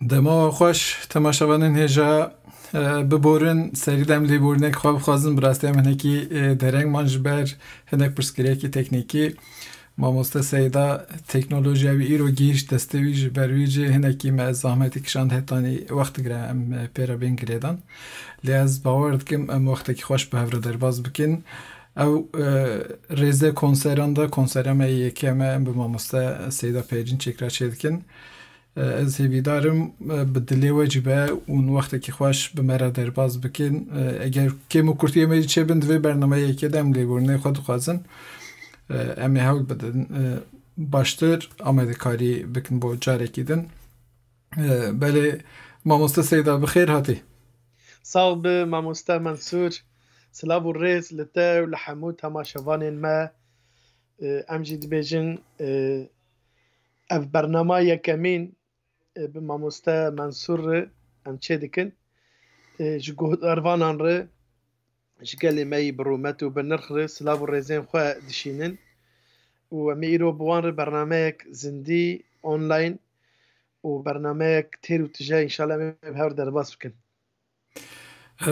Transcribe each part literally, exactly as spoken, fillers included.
Dema we xweş, temaşevanên hêja, e, biborin, serî de em lêborînek xwe bixwazin, bi rastî em hinekî, e, dereng man ji ber hinek pirsgirêkî teknîkî. Mamoste Seyda teknolojiya wî îro gihîşt destê wî, ji ber wî jî hinekî me zahmetî kişand hetanî wext digire em, e, pê re bên girêdan. Lê ez bawer dikim em wextekî xweş bi hev re derbas bikin. Ew, e, rêze konseran de, konsera me yê yekem e, em bi mamoste Seyda Peyirîn çêkira çêdikin. E, ez hêvîdar im, e, bi dilê we jî be û wextekî xweş bi me re derbas bikin. E, eger kêm û kurtiyê me jî çêbin, di vê bernameyê yekê de em lêborînê xwe dixwazin. E, em ê hewl bidin, e, baştir amadekarî bikin bo carekî din. E, belê, mamoste Seyda, bi xêr hatî. Sax bi, mamoste Mensûr. Silav û rêz li te û li hemû temaşevanên me. E, em jî dibêjin, e, ev bernama yekemîn, e, bi mamoste Mensûr re em çê dikin. E, ji guhdarvanan re, ji gelê me yî bi rûmet û bi nirx re silav û rêzên xwe dişînin. Û em ê îro bi wan re bernameyek zindî, online û bernameyek têr û tije înşallah em ê bi hev re derbas bikin. E,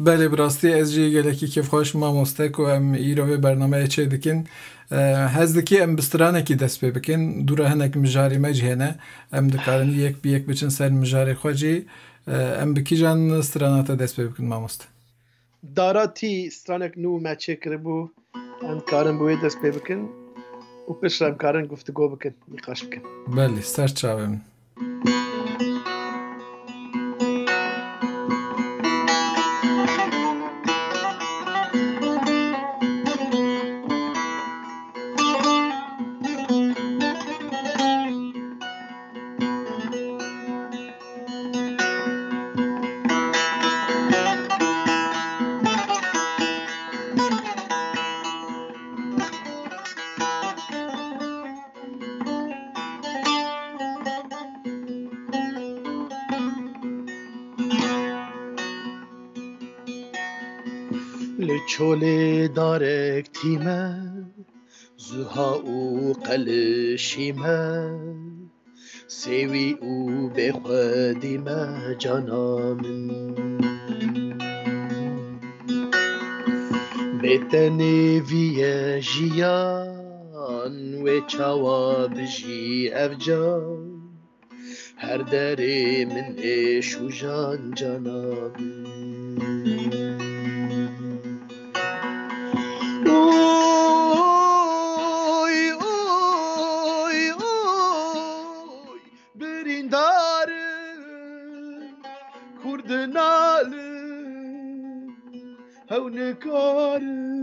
belê, bi rastî ez jî gelekî kêfxweş mamoste ku em îro vê bernameyê çê dikin. E, hez dikî em bi stranekî dest pê bikin. Dûra hinek mijarê me jî hene. Em dikarin yek bi yek biçin ser mijarê xwe jî. E, em bi kîjan strana te dest pê bikin mamoste? Dara tî stranek nû me çêkiribû. Em dikarin bi wê dest pê bikin û piştre em karin guftûgo bikin, nîqaş bikin. Belê, ser çavê min. Li çolê darek tîme, zuha û qelişîme, sêwî û bêxwedî me cana min. Bê te nêvî ye jiyan, wê çawa bijî ev can? Her derê min ê şûjan cana min. Oy, oy, oy, birîndar in, kurdinal in, hew nikarin.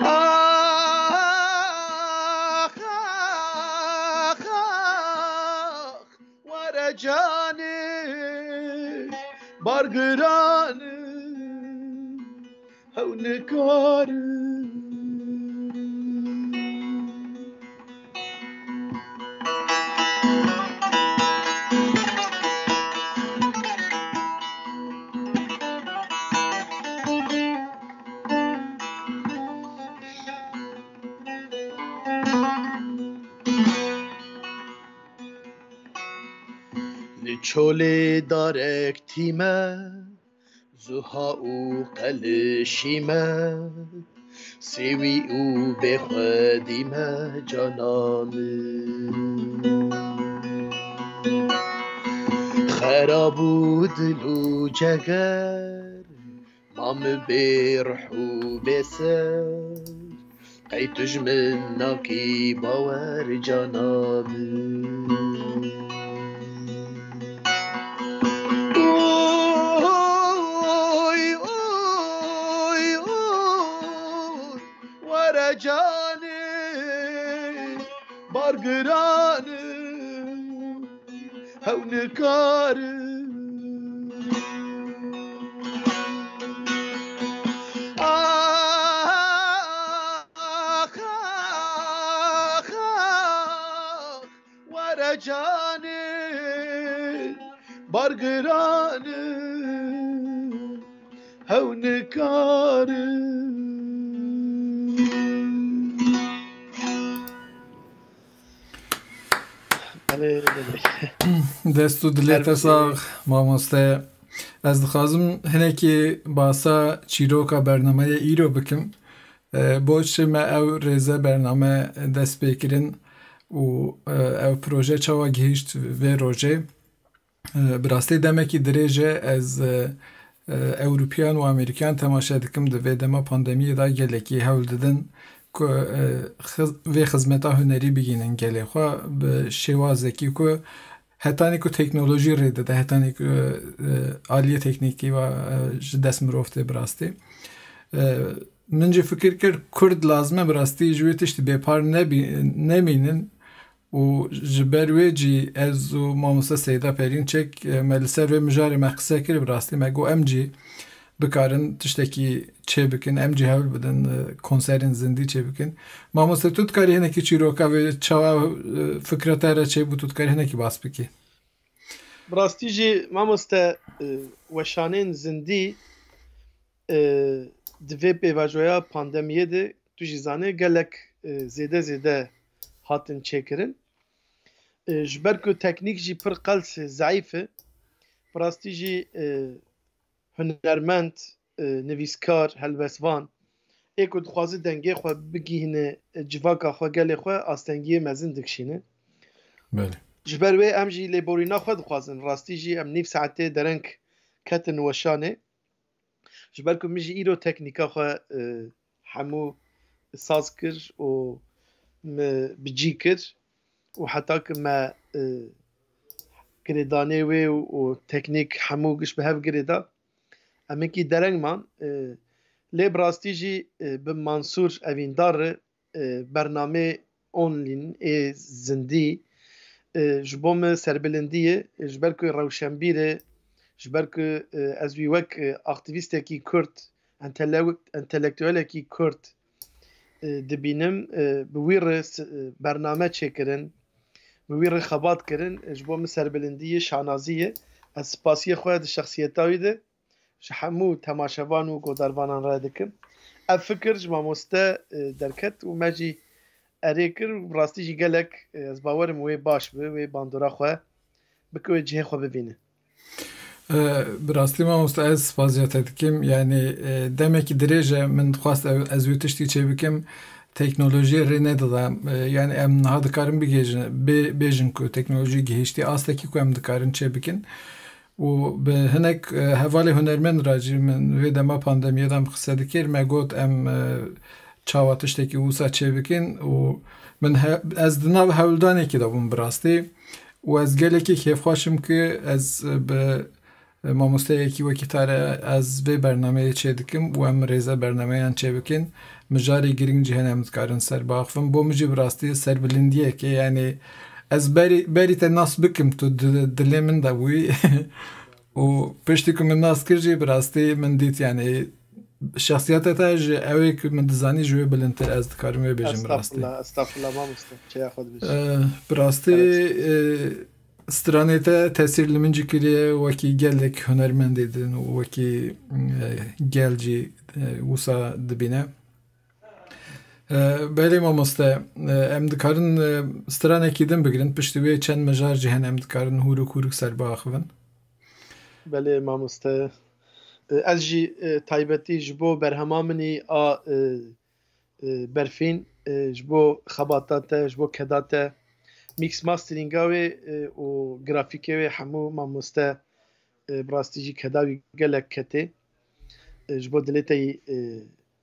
Ax, ax, ax, were canê, bar giran in, hew nikarin. Li çolê darek tîme, zuha û qelişî me, sêwî û bêxwedî me cana min. Xerab û dil û ceger, ma min bê ruh û bê ser, qey tu ji min nakî bawer cana min. Oy, oy, oy, were canê, bar giran in, hew nikarin. Ax, ax, ax, were canê, bar giran in, hew nikarin. Dest û dilê te sax, mamoste. Ez dixwazim hinekî basa çîroka bernameyê îro bikim. E, bo çi me ew rêze bername dest pê kirin û, e, ew proje çawa gihîşt vê rojê? E, bi rastî demekî dirêj e ez, e, e, Ewropiyan û Amerîkiyan temaşe dikim, di vê dema pandemiyê de gelekî hewl didin ku, e, xiz-, vê xizmeta hunerî bigînin gelê xwe bi şêwazekî ku hetanî ku teknolojî rê dide, hetanî ku, e, aliyê teknîkî ve, e, ji dest mirov tê bi rastî. E, min jî fikir kir, Kurd lazim e bi rastî ji wê tiştî bêpar nebî-, nemînin û ji ber wê jî ez û mamoste Seyda Perîn Çek, e, me li ser vê mijarê me qise kir, bi rastî me got em jî bikarin tiştekî çêbikin, em jî hewl bidin, e, konserên zindî çêbikin. Mamoste, tu dikarî hinekî çîroka vê çawa, e, fikra te re çêbû, tu dikarî hinekî bas bikî? Bi rastî jî mamoste, e, weşanên zindî, e, di vê pêvajoya pandemiyê de tu jî zanî gelek, e, zêde zêde hatin çêkirin. E, ji ber ku teknîk jî pir qels e, zeîf e. Bi rastî jî, e, hunermend, e, nivîskar, helbestvan ê ku dixwaze dengê xwe bigihîne, e, civaka xwe, gelê xwe astengiyê mezin dikişîne. Belê. Ji ber wê em jî lêborîna xwe dixwazin. Rastî jî em nîv saetê dereng ketin weşanê. Ji ber ku min jî îro teknîka xwe, e, hemû saz kir û min bi cî kir û heta ku me, e, girêdanê wê û, û teknîk hemû giş bi hev girêda. Em hinkî dereng man, e, lê bi rastî jî, e, bi Mansûr Evîndar re, e, bernamê online ê zindî, e, ji bo min serbilindî ye, e, ji ber ku rewşenbîr e, ji ber ku, e, ez wî wek, e, aktîvîstekî Kurd, entele-, entelektuelekî Kurd, e, dibînim, e, bi wî re s-, e, bername çêkirin, bi wî re xebat kirin, e, ji bo min serbilindî ye, şanazî ye. Ez spasiyê xwe di şexsiyeta wî de ji hemû temaşevan û godarvanan re dikim. Ev fikir ji mamoste, e, derket û me jî erê kir û bi rastî jî gelek, e, ez bawerim wê baş bi, wê bandora xwe bike, wê cihê xwe bibîne. E, bi rastî mamoste ez spaziya te dikim. Yanî, e, demekî dirêj e min dixwast ev, ez wê tiştî çê bikim. Teknolojiyê rê nedida. E, yanî em niha dikarin bigêjin, bê-, bêjin ku teknolojî gihiştî astekî ku em dikarin çê bikin. Û bi hinek, e, hevalê hunermend re jî min wê dema pandemiyê de em qise dikir, me got em, e, çawa tiştekî wisa çê bikin û min he-, ez di nav hewldanekî de bûm bi rastî û ez gelekî kêfxweş im ku ez, e, bi, e, mamosteyekî wekî te re ez vê bernameyê çê dikim û em rêze bernameyan çê bikin. Mijarê girîng jî hene em dikarin ser biaxivin. Bo min jî bi rastî serbilindiyek e, yanî ez berî, berî te nas bikim, tu di-, dilê min de bûyî. Û piştî ku min nas kir jî, bi rastî min dît, yanî şexsiyeta te ji ew ê ku min dizanî ji wê bilindtir, ez dikarim wê bêjim bi rastî. Estağfurullah, estağfurullah mamoste. Çeya xwe dibêje. Eh, bi rastî, Evet. eh, stranê te tesîr li min jî kiriye, wekî gelek hunermendê din û wekî, eh, gel jî, eh, wisa dibîne. Eh, belê mamoste, eh, em dikarin, eh, stranekî din bigirin, piştî wê çend mijar jî hene em dikarin hûrik hûrik ser biaxivin. Belê mamoste. E, ez jî, e, taybetî ji bo berhema min î a, e, e, Berfîn, e, ji bo xebata te, ji bo keda te, mix masteringa wê, e, û grafîkê wê hemû mamoste, e, bi rastî jî keda wî gelek ketê. E, ji bo dilê te yî, e,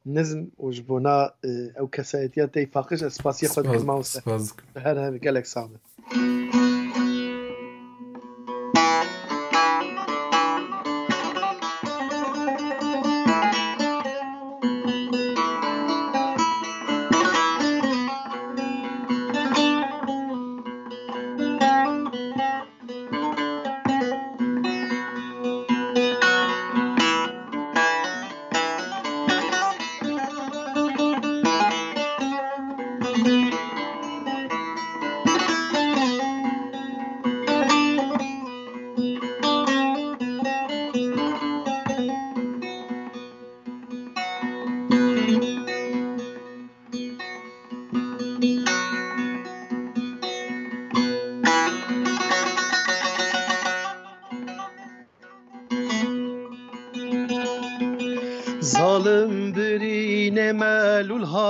nizm û ji bona, e, ew kesayetiya te yî paqij ez spasiya xwe dikim mamoste. Spas dikim. Her her gelek sax be.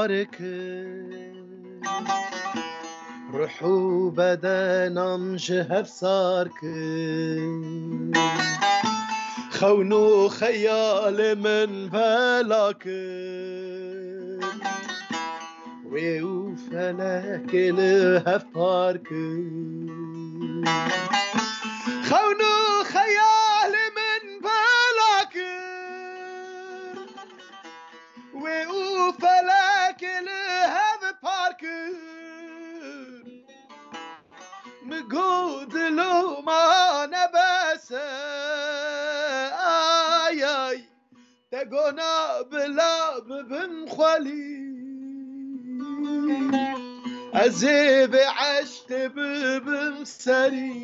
kir. Ruh û bedenan ji hev sar kir. Xewn û xeyalê min bela kir. Wê û felekê li hev par kir. Xewn û xeyalê min bela kir. Wê û felekê li hev par kir. Min got dilo ma nebes e, ay, ay. Te got na bila bibim xwelî. Ez ê vê eşqê bibim serî.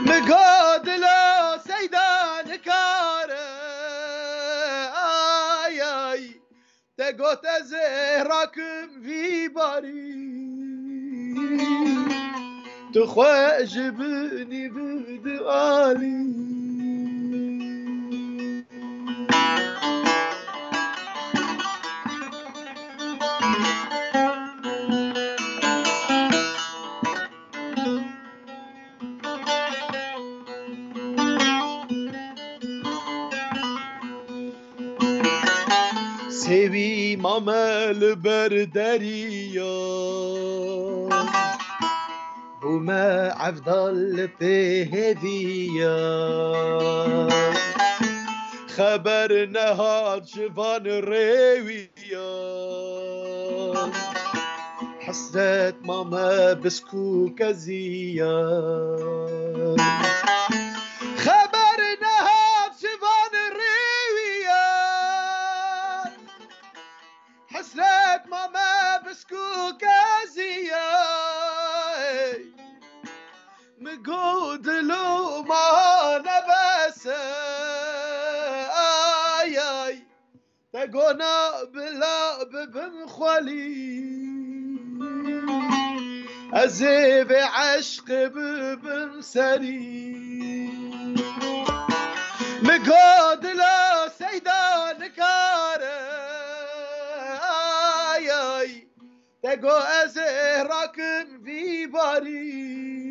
Min got dilo seyda nikare, ay, ay. Te got ez ê rakim vî barî. Tu xwe ji binî bide alî. Sêwî mame li ber deriya, bûme evdal li pê hêviya. Xeber nehat ji van rêwiya. Hesret mame biskû keziya. Xeber nehat ji van rêwiya. Hesret mame biskû keziya. Min got dilo ma nebes e, ay, ay. Te got na bila bibim xwelî. Ez ê vê eşqê bibim serî. Min got dilo seyda nikare, ay, ay. Te got ez ê rakim vî barî.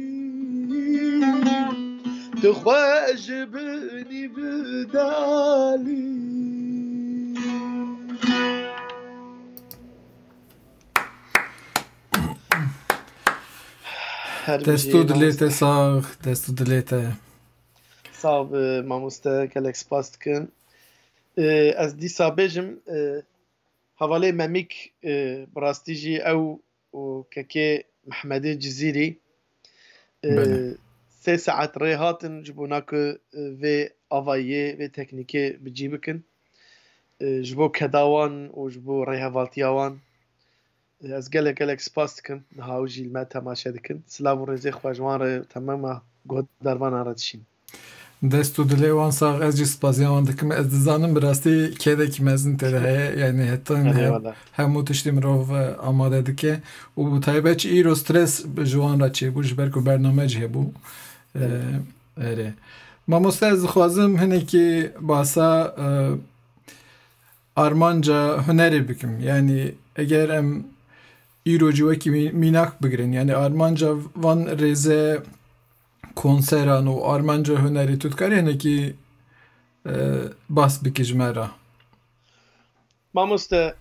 Tu xwe ji binî bide alî. Her Dest û bijî dilê te mamoste. Sax, dest û dilê te. Sax be mamoste, gelek spas dikim. Ee, ez dîsa bêjim, ee, Hevalê Memîk, e, bi rastî jî ew û kekê Mehmedê Cizîrî, e, Belê. sê saet rê hatin ji bona ku, e, vê avayiyê, vê teknîkê bi cî bikin. E, ji bo keda wan û ji bo rêhevaltiya wan, e, ez gelek gelek spas dikim. Niha ew jî li me temaşe dikin. Silav û rêzê xwe ji wan re, temama guhdarvanan re dişîn. Dest û dilê wan sax, ez jî spaziya wan dikim. Ez dizanim bi rastî kêdekî mezin tê de heye. Yani hetan Erê he-, wala. Hemû tiştî mirov, e, amade dike. Û bi taybet jî îro stres ji wan re çêbû, ji ber ku bername jî hebû. E, Evet. Erê. Mamoste, ez dixwazim hinekî basa, e, armanca hunerê bikim. Yani eger em îro jî wekî mî-, mînak bigirin, yani armanca van rêze konseran û armanca hunerî, tu dikarî hinekî, e, bas bikî ji me re? Mamoste,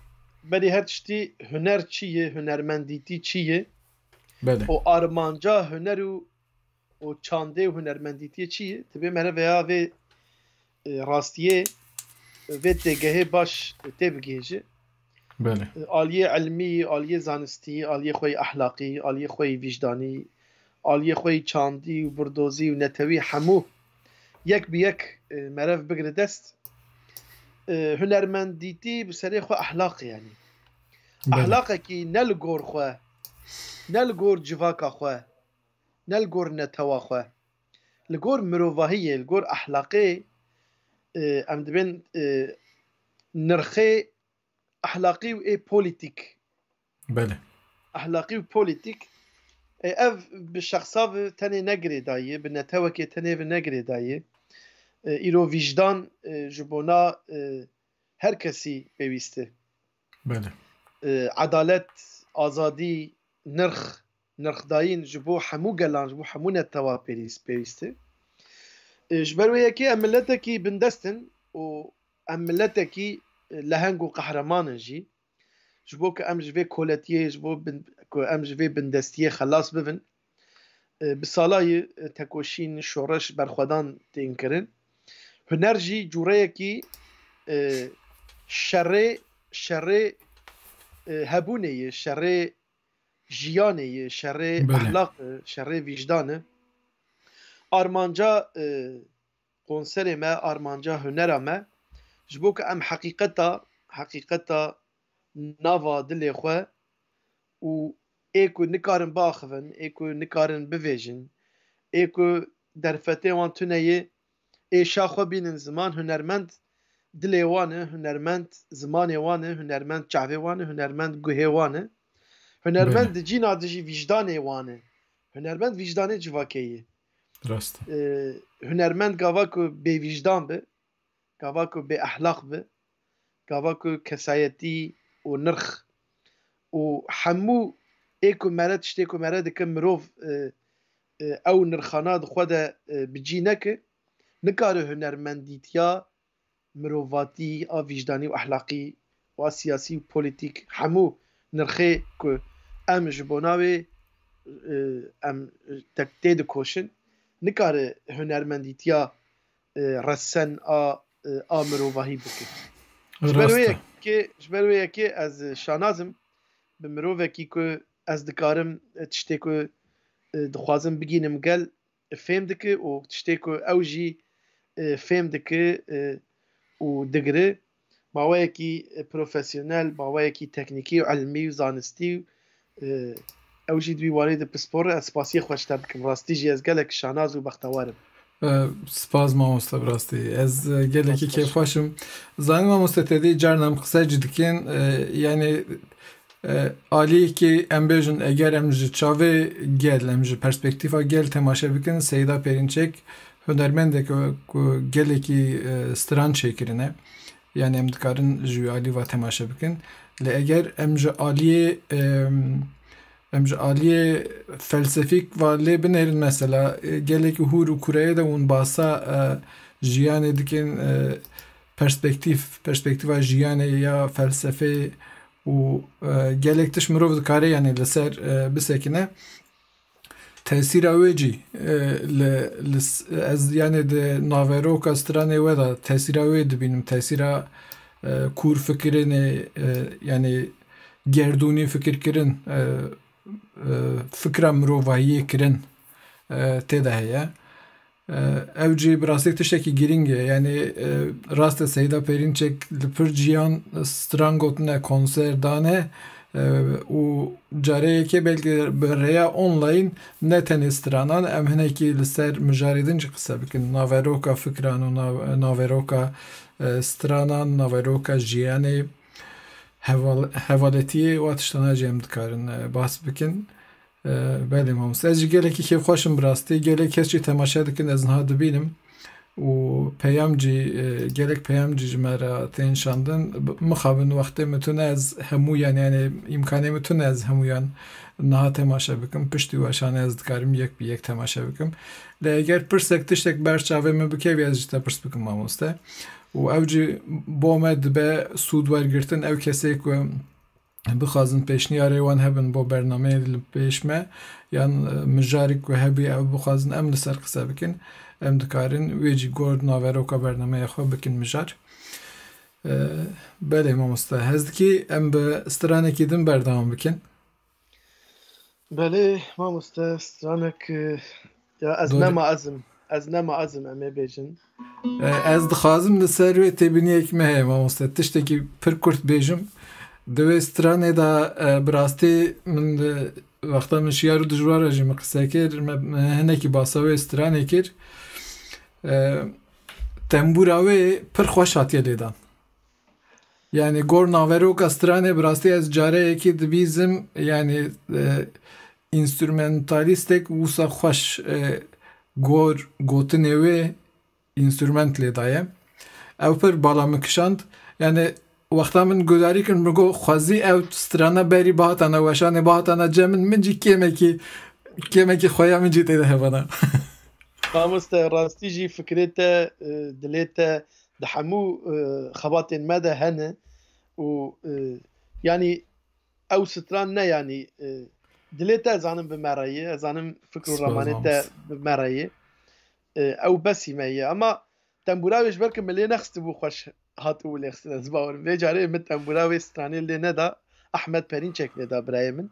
berî her tiştî huner çi ye, hunermendîtî çi ye? Belê. Û armanca huner û û çandê û hunermendîtiyê çi ye? Divê mere veya vê, e, rastiyê, e, vê têgehê baş, e, tê bigihêje. Belê. E, aliyê ilmî, aliyê zanistî, aliyê xwe yê ehlaqî, aliyê xwe yê vîjdanî, aliyê xwe yê çandî û birdozî û netewî hemû yek bi yek, e, merev bigire dest. E, hunermendîtî bi serê xwe ehlaq e, yanî. Belê. Ehlaqekî ne li gor xwe, ne li gor civaka xwe, ne li gor netewa xwe. Li gor mirovahiyê, li gor ehlaqê, e, em dibên, e, nirxê ehlaqî û ê polîtîk. Belê. Ehlaqî û polîtîk, e, ev bi şexsa ve tenê ne girêdayî ye, bi netewekê tenê ve ne girêdayî ye. E, îro vîjdan, e, ji bona, e, her kesî pêwîst e. Belê. E, edalet, azadî, nirx, nirxdayîn ji bo hemû gelan, ji bo hemû netewa pêwîst, pêwîst e. E, ji ber wê yekê em miletekî bindest in û em miletekî, e, leheng û qehreman in jî. Ji bo ku em ji vê koletiyê, ji bo bin-, ku em ji vê bindestiyê xelas bibin, e, bi salayî, e, tekoşîn, şoreş, berxwedan tên kirin. Huner jî cûreyekî, e, şerê, şerê, e, hebûnê ye, şerê jiyanê ye, şerê Belê. ehlaq e, şerê vîjdan e. Armanca, e, konserê me, armanca hunera me, ji bo ku em heqîqeta, heqîqeta nava dilê xwe û ê ku nikarin biaxivin, ê ku nikarin bivêjin, ê ku derfetê wan tune ye, ê şa xwe bînin ziman, hunermend dilê wan e, hunermend zimanê wan e, hunermend çavê wan e, hunermend guhê wan e. Hunermend Belê. di cîna de jî vîjdanê wan e. Hunermend vîjdanê civakê ye. Rast. E, hunermend gava ku bêvîjdan be, gava ku bêehlaq be, gava ku kesayetî û nirx û hemû ê ku mere tiştê ku mere dike mirov, e, e, ew nirxana di xwe de, e, bi cî neke, nikare hunermendîtiya mirovatî, a vîjdanî û ehlaqî û a siyasî û polîtîk, hemû nirxê ku em ji bona wê, e, em tek tê dikoşin, nikare hunermendîtiya, e, resen a, e, a mirovahî bike. Ji ber Rast wê e. yekê, ji ber wê yekê ez şanaz im bi mirovekî ku ez dikarim, e, tiştê ku, e, dixwazim bigînim gel, fêm dike û tiştê ku ew jî, e, fêm dike, e, û digire, maweyekî, e, profesyonel, maweyekî teknîkî û ilmî û zanistî û, e, ew jî di wî warî de pispor e. Ez spasiyê xwe ji te dikim. Rastî jî ez gelek şanaz û bextewar im. E, spas mamoste, bi rastî. Ez, e, gelekî Spas, spas. kêfxweş im. Zanî mamoste, te dî carna em qise jî dikin. E, yani, E, aliyekî em bêjin, eger em ji çavê gel, em ji perspektîfa gel temaşe bikin, Seyda Perinçek hunermendeke ku gelekî, e, stran çêkirine. Yani em dikarin ji wî alî va temaşe bikin. Lê eger em ji aliyê, em, em ji aliyê felsefîk va lê binêrin mesela, e, gelekî hûr û kureyê de hûn basa, e, jiyanê dikin, e, perspektîf, perspektîfa jiyanê ya felsefeyê û, e, gelek tişt mirov dikare, yani, li ser, e, bisekine. Tesîra wê jî, e, li, li s-, ez, yani, di naveroka stranê we de tesîra wê dibînim, tesîra, e, kûr fikirinê, e, yani, gerdûnî fikirkirin, e, e, fikra mirovahiyê kirin, e, tê de heye. E, ew jî bi rastî tiştekî girîng e. Yanî, e, rast e, Seyda Perinçek li pir ciyan stran gotine, konser dane, e, û careyekê belkî bi rêya online ne tenê stranan, em hinekî li ser mijarê din jî qise bikin. Naveroka fikran û nav-, naveroka, e, stranan, naveroka jiyanê, heval-, hevaletiyê û a tiştana jî em dikarin, e, bahs bikin. E, belê mamoste. Ez jî gelekî kêfxweş im bi rastî. Gelek kes jî temaşe dikin, ez niha dibînim. Û peyam jî, e, gelek peyam jî ji me re tên şandin. B-, mixabin wextê min tune ez hemûyan, yani îmkanê min tune ez hemûyan niha temaşe bikim. Piştî weşanê ez dikarim yek bi yek temaşe bikim. Lê eger pirsek, tiştek ber çavê min bikevî, ez ji te pirs bikim mamoste. Û ew jî bo me dibe sûd wergirtin, ew kesê ku bixwazin pêşniyarê wan hebin bo bernameyê li pêş me, yan, e, mijarek ku hebî ew bixwazin em li ser qise bikin, em dikarin wê jî gor naveroka bernameya xwe bikin mijar. E, belê mamoste, hez dikî em bi stranekî din berdewam bikin? Belê mamoste, stranek, e, ya ez Doğru. nema ez im, ez nema ez im, em ê bêjin. E, ez dixwazim li ser wê têbîniyek me heye mamoste. Tiştekî pir kurt bêjim. Di wê stranê de, e, bi rastî min, e, wexta min şiyar û dijwar re jî min qise kir, me, me hinekî basa wê stranê kir. E, tembûra wê pir xweş hatiye lêdan. Yani gor naveroka stranê bi rastî ez careyekî dibîzim, yani, e, înstrumentalîstek wisa xweş, e, gor gotinê wê înstrument lê daye. Ew pir bala min kişand. Yani wexta min guhdarî kir, min got, xwezî ew strana berî bihatana weşanê, bihatana cem min, min jî kêmekî, kêmekî xweya min jî tê de hebana. Mamoste, rastî jî fikrê te, e, dilê te di hemû, e, xebatên me de hene û, e, yanî ew stran ne, yanî, e, dilê te, ez zanim, bi me re ye, ez zanim fikr û Spas, ramanê te mamoste. Bi me re ye. E, ew besî me ye. Ama tembûra wê ji ber ku min lê nexistibû xweş hatibû lêxistin, ez bawerim. Vê carê min tembûra wê stranê lê neda, Ahmet Perînçek lê da birayê min.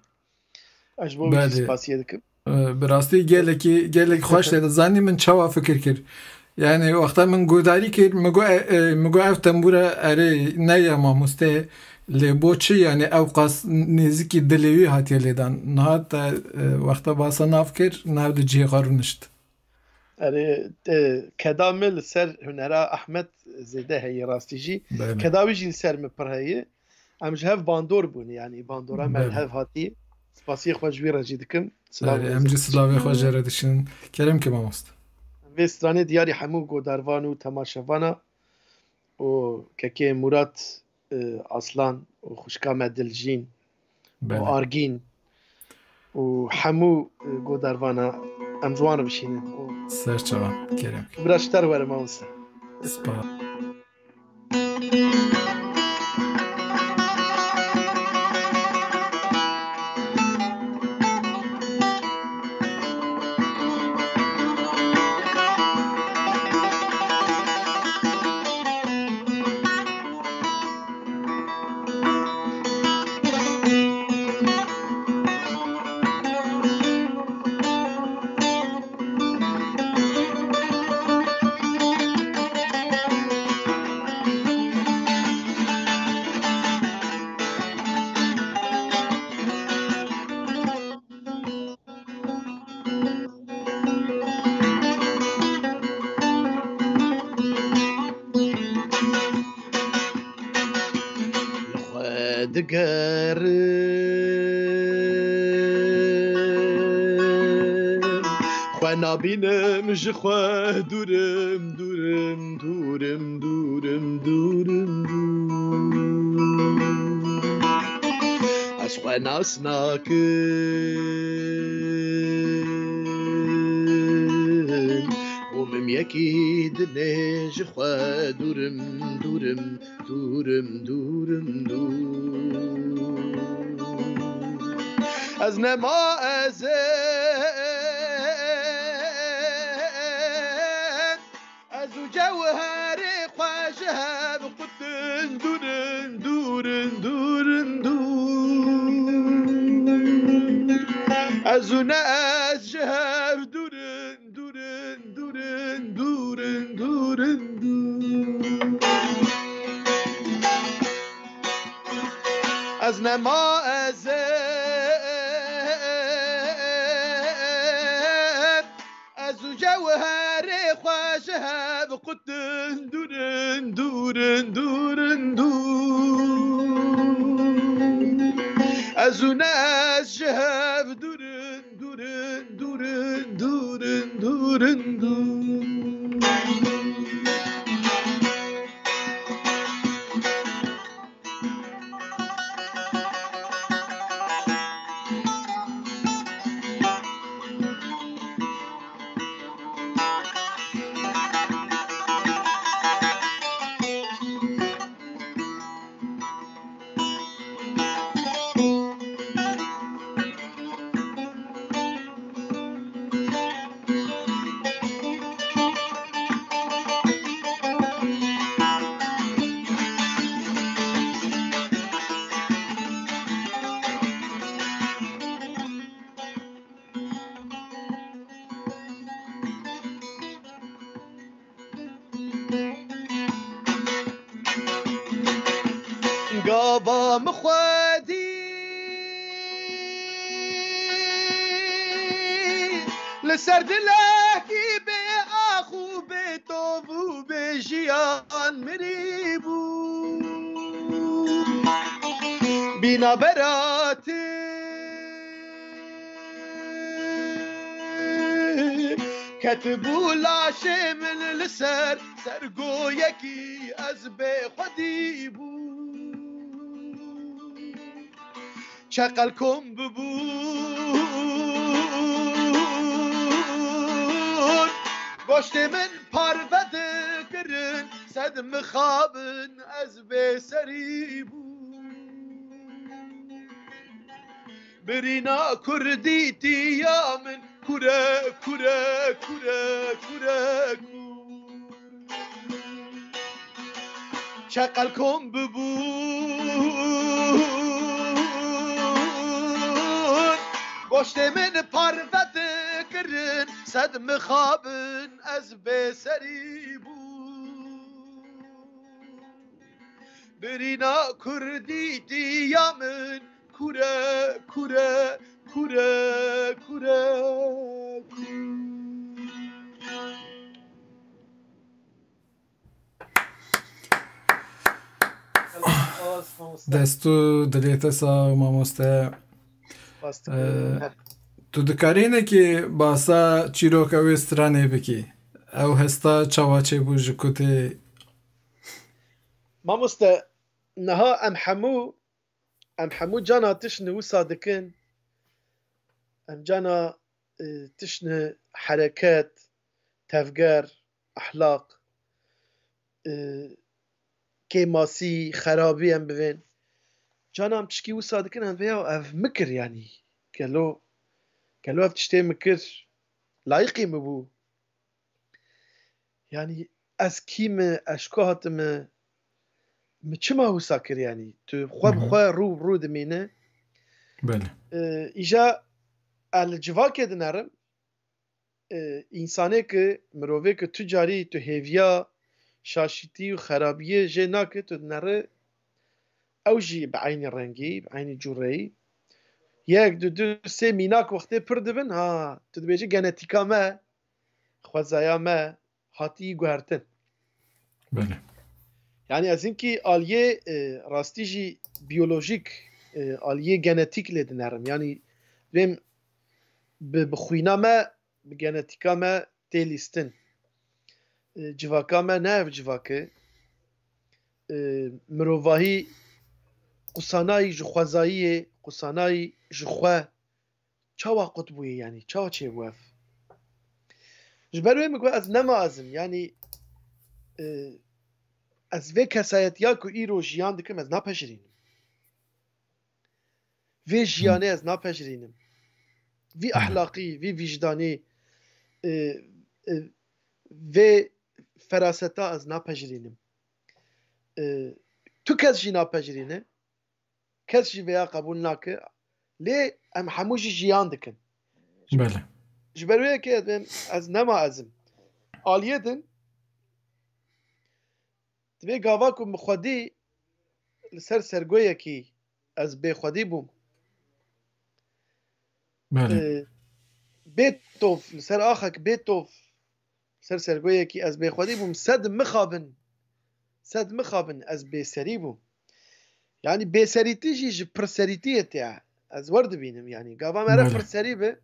Ez ji bo wî jî Belê. Spasiyê dikim. E, bi rastî gelekî, gelek xweş lê da. Zanî min çawa fikir kir? Yani wexta min guhdarî kir, min got, e, e, min got ev tembûra erê ne ya mamosteyê, lê bo çi, yani ew qas nêzikî dilê wî hatiye lêdan. Niha te, e, wexta basa nav kir, nav di cihê xwe rûnişt. Erê, e, keda min li ser hunera Ahmet zêde heye rastî jî. Belê. Keda wî jî li ser min pir heye. Em ji hev bandor bûn, yanî bandora me li Belê. Hev hatî. Spasiyê xwe ji wî re jî dikim. Silav Belê, û em jî rêzê. Silavê xwe jê re dişin. Kerem ke mamoste. Vê stranê diyarî hemû godarvan û temaşevana û kekê Murat, e, Aslan û xwişka me Diljîn û Belê. Argîn û hemû, e, godarvana em ji wan re bişînin. Û Ser çavan, kerem. Bira ji te re were mamoste. Spas. Li xwe digerim, xwe nabînim, ji xwe dûrim, dûrim, dûrim, dûrim, dûrim, dûr. Ez xwe nas nakim û min yekî dinê, ji xwe dûrim, dûrim, dûrim, dûrim, dûr. Ez nema ez ê, ez û cewherê xwe ji hev qutin, dûrin, dûrin, dûrin, dûr. Ez û ne ez ji hev dûrin, dûrin, dûrin, dûrin, dûrin, dûr. Ez nema ez ê, ez û cewherê xwe ji hev qutin, dûrin, dûrin, dûrin, dûr. Ez û ne ez ji hev dûrin, dûrin, dûrin, dûrin, dûrin, dûr. Gava min xwedî li ser dilekî bê ax û bê tov û bê jiyan mirî bû. Bîna beratî Ketibû laşê min li ser sergoyekî, ez bê xwedî bûm. Çeqel kom bibûn, goştê min parve dikirin, sed mixabin, ez bê serî bûm. Birîna kurdîtiya min kure, kure, kure, kure, kur. Çeqel kom bibûn, goştê min parve dikirin, sed mixabin, ez bê serî bûm. Birîna kurdîtiya min kure, kure, kure, kure, kur. Dest û dilê te sax, mamoste. Spas dikim. Ee, tu dikarî hinekî basa çîroka wê stranê bikî? Ew hesta çawa çêbû, ji ku tê? Mamoste, niha em hemû, em hemû cana tiştine wisa dikin. Em cana, e, tiştine hereket, tevger, ehlaq, e, kêmasî, xerabî em bivên. Cana em tişkî wisa dikin, em vê ya ev min kir, yanî gelo, gelo ev tiştê min kir, layîqî min bû. Yanî ez kî me, ez ji ku hatime, min çima wisa kir, yanî tu xwe bi Hı hı. xwe rû bi rû dimîne. Belê. E, îja ez li civakê dinerim, e, însanê ki, mirovê ki tu carî tu hêviya şaşîtî û xerabiyê jê nake, tu dinere ew jî bi eynî rengî, bi eynî cûreyî. Yek, du, du, sê mînak wextê pir dibin, ha, tu dibêjî genetîka me, xwezaya me hatî guhertin. Belê. Yanî ez hinkî aliyê, e, rastî jî biyolojîk, e, aliyê genetîk lê dinerim. Yanî dibêm bi, bi xwîna me, bi genetîka me tê lîstin. E, civaka me ne ev civak e. E, mirovahî qusanayî ji xwezayiyê, qusanayî ji xwe çawa qut bûye, yanî çawa çêbû ev? Ji ber wê min got ez nema ez im, yanî, e, ez vê kesayetiya ku îro jiyan dikim, ez napejirînim. Vê Hı. jiyanê ez napejirînim. Vî Hı. ehlaqî, vî vîjdanî, e, e, vê feraseta ez napejirînim. E, tu kes jî napejirîne. Kes jî vêya qebûl nake. Lê em hemû jî jiyan dikin. Belê. Ji ber wê yekê ez, ez nema ez im. Aliyê din, divê gava ku min xwedî li ser sergoyekî ez bêxwedî bûm. Belê. Ee, bê tof, li ser axek bê tof, ser sergoyekî ez bêxwedî bûm, sed mixabin, sed mixabin ez bêserî bûm. Yanî bêserîtî jî ji pirserîtiyê tê. Ez wer dibînim, yanî gava mere Belê. pirserî be,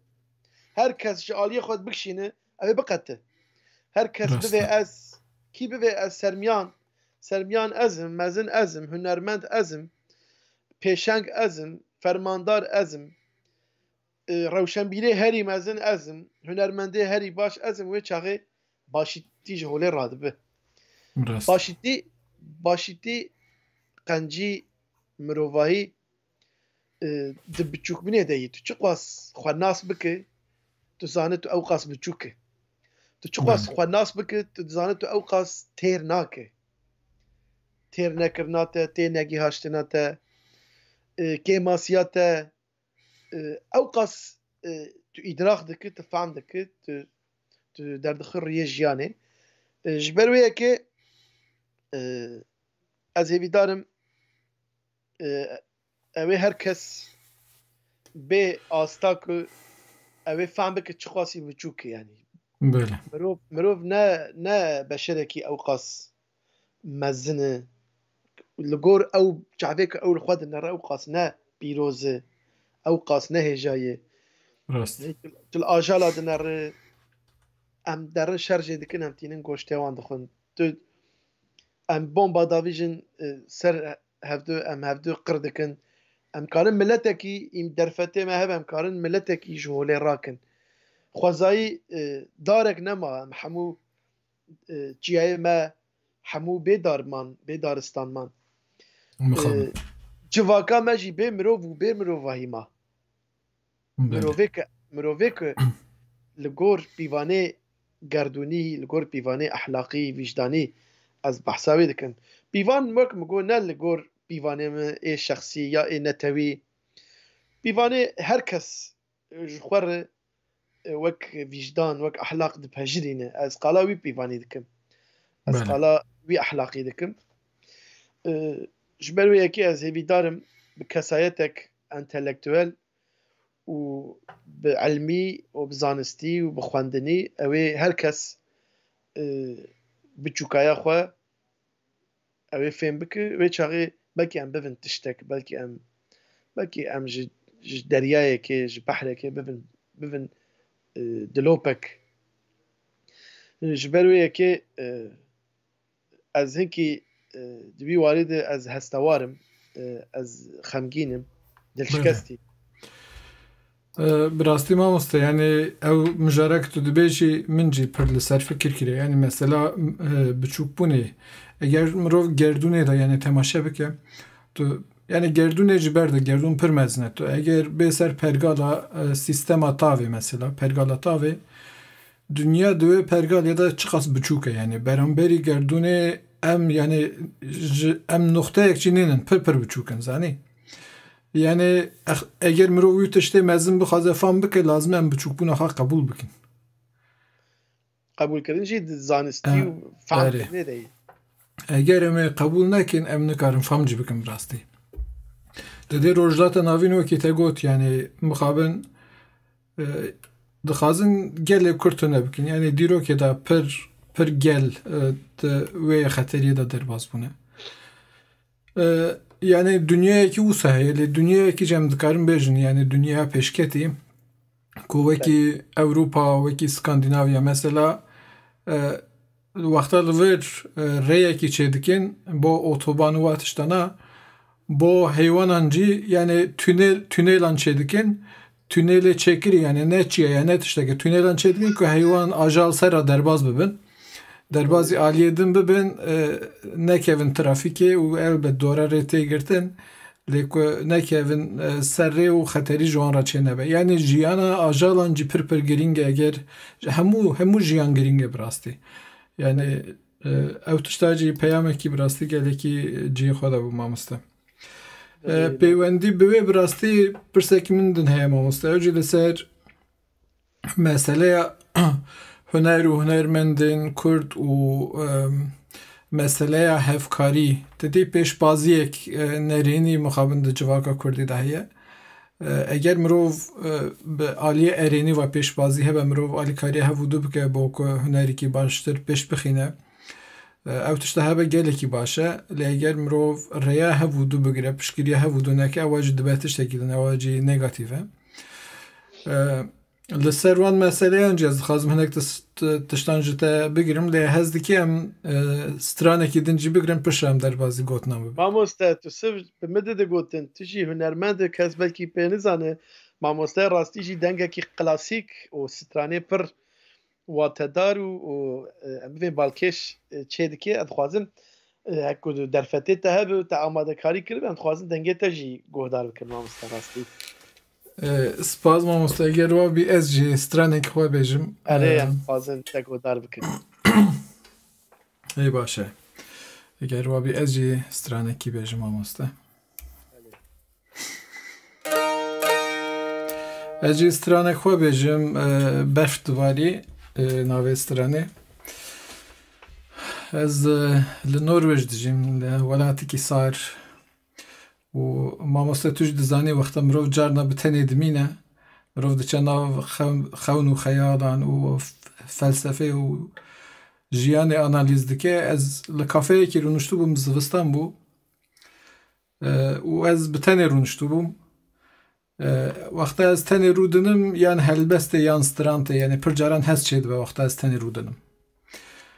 her kes ji aliyê xwe bikişîne, ew ê biqete. Her kes Rast bivê e. ez, kî bivê ez sermiyan, sermiyan ez im, mezin ez im, hunermend ez im, pêşeng ez im, fermandar ez im, e, rewşenbîrê herî mezin ez im, hunermendê herî baş ez im, wê çaxê başîtî ji holê radibe. Rast. Başîtî, başîtî qencî mirovahî, e, di biçûkbûnê de yî. Tu çiqas xwe nas bike, tu zane tu ew qas biçûk e. Tu çiqas Belê. xwe nas bike, tu dizane tu ew qas têr nake. Têr nekirina te, tê negîhaştina te, e, kêmasiya te, e, ew qas, e, tu îdraq dikî, tu fehm dikî, tu, tu derdixî rûyê jiyanê. E, ji ber wê yekê, e, ez hêvîdar im, e, ew ê her kes bê asta ku ew ê fehm bike çiqasî biçûk e, yanî. Belê. Mirov, mirov ne, ne beşerekî ew qas mezin e. Li gor ew çavê ku ew li xwe dinere, ew qas ne pîroz e, ew qas ne hêja ye. Rast. Tu, tu li ajala dinere, em derin şerjê dikin, em tînin goştê wan dixwin. Tu, em bomba davîjin, e, ser hevdu, em hevdu qir dikin. Em karin miletekî, îm derfetê me hebe, em karin miletekî ji holê rakin. Xwezayî, e, darek nema, em hemû, e, çiyayê me hemû bê dar man, bê daristan man. Mixabin. E, civaka me jî bê mirov û bê mirovahî ma. Belê. Mirovê ke, mirovê ku li gor pîvanê gerdûnî, li gor pîvanê ehlaqî, vîjdanî, ez behsa wê dikim. Pîvan wek min got, ne li gor pîvanê min ê şexsî ya ê netewî. Pîvanê her kes ji xwe re, e, wek vîjdan, wek ehlaq dipejirîne. Ez qala wî pîvanî dikim. Ez Belê. qala wî ehlaqî dikim. E, ji ber wê yekê ez hêvîdar im bi kesayetek entelektuel û bi ilmî û bi zanistî û bi xwendinî ew ê her kes, e, biçûkaya xwe ew ê fêm bike. Wê çaxê belkî em bibin tiştek, belkî em, belkî em ji, ji deryayekê, ji behrekê bibin, bibin, e, dilopek. Ji ber wê yekê, e, ez hinkî, e, di vî warî de ez hestewar im, e, ez xemgîn im, Belê. dilşikestî. E, bi rastî mamoste, yani ew mijarek tu dibêjî min jî pir li ser fikir kiriye. Yani mesela, e, biçûkbûnê, eger mirov gerdûnê de yani temaşe bike, tu yani gerdûnê ji ber de, gerdûn pir mezin e. Tu eger bê ser pergala, e, sîstema tavê mesela, pergala tavê, Dinya di wê pergalê de çiqas biçûk e, yani beramberî gerdûnê em, yani ji, em noxteyek jî nînin, pir pir biçûk in, zanî? Yani ex-, eger mirov wî tiştê mezin bixwaze fam bike, lazim e em biçûkbûna xwe qebûl bikin. Qebûlkirin jî di zanistî E, û erê. fehmkirinê de ye. Eger em ê qebûl nekin, em nikarin fam jî bikin bi rastî. Di dê Rojhilata Navîn wekî te got, yani mixabin, e, dixwazin gelê Kurd tune bikin. Yani dîrokê de pir, pir gel, e, di wê xeteriyê de derbas bûne. E, yani dinyayekî wisa heye, lê dinyayekî jî em dikarin bêjin, yani dinya pêşketî, ku wekî Ewropa, wekî Skandinavya mesela, e, wexta li vir, e, rêyekî çêdikin, bo otoban û wa tiştana, bo heywanan jî, yani tünel, tünêlan çêdikin, tünêlê çêkirî, yani ne çiye ye, ne tişteke, tünêlan çêdikin ku heywan, ajal ser re derbas bibin. Derbazî aliyê din bibin, e, nekevin trafîkê û elbet dora rê tê girtin, lê ku nekevin, e, ser rê û xeterî ji wan re çênebe. Yani jiyana ajalan jî pir pir girîng e, eger hemû, hemû jiyan girîng e bi rastî. Yani, e, ew tişta jî peyamekî bi rastî gelekî cihê xwe de bû mamoste. E, Belê. peywendî bi wê bi rastî pirsekî min din heye mamoste. Ew jî li ser meseleya huner û hunermendên Kurd û, em, meseleya hevkarî, te dî pêşbaziyek, e, nerênî mixabin di civaka Kurdî de heye. E, eger mirov, e, bi aliyê erênî ve pêşbazî hebe, mirov alîkariya hev û du bike, bo ku hunerîkî baştir pêş bixîne, e, ew tişta hebe gelekî baş e. Lê eger mirov rêya hev û du bigire, piştgiriya hev û du neke, ewa jî dibe tiştekî din, ewa jî negatîf e. E, Li ser wan meseleyan jî ez dixwazim hinek tis-, ti-, tiştan ji te bigirim, lê hez dikî em, e, stranekî din jî bigirin, piştre em derbazî gotinan bibin. Mamoste, tu siv bi min de digotin, tu jî hunermend e, kes belkî pê nizane. Mamoste rastî jî dengekî klasîk û stranê pir watedar û, û, e, em bivên balkêş, e, çê dike. Ez dixwazim, e, hek ku derfetê te hebe û te amadekarî kiribe, em dixwazin dengê te jî guhdar bikin, mamoste, rastî. E, spas mamoste, eger wa bî ez jî stranek xwe bêjim. Erê, E, em dixwazin te guhdar bikin. Ê baş e. Eger wa bî ez jî stranekî bêjim mamoste. Ez jî stranek xwe bêjim, e, berf dibarî, e, navê stranê. Ez, e, li Norwêc dijîm, li welatekî sar. Û mamoste tu jî dizanî wexta mirov carna bi tenê dimîne, mirov diçe nav xew-, xewn û xeyalan û f-, felsefê û jiyanê analîz dike. Ez li kafeyekî rûniştibûm, zivistan bû. E, û ez bi tenê rûniştibûm. E, wexta ez tenê rûdinim, yan helbestê yan strantê, yanî pir caran hez çêdibe wexta ez tenê rûdinim.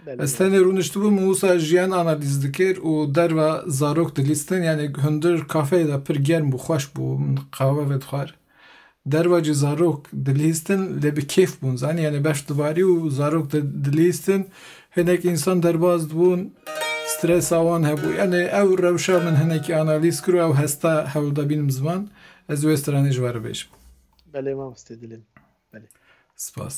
Belê. Ez tenê rûniştibûm û wisa jiyan analîz dikir û derva zarok dilîstin, yanî hundir kafeyê de pir germ bû, xweş bû, min qahwe vedixwar. Derva jî zarok dilîstin, lê bi kêf bûn, zanî, yanî berf dibarî û zarok di-, dilîstin, hinek însan derbas dibûn, stresa wan hebû. Yanî ew rewşa min hinekî analîz kir û ew hesta hewl da bînim ziman, ez wê stranê ji we re bêjim. Belê, mamostê dilê min. Belê. Spas.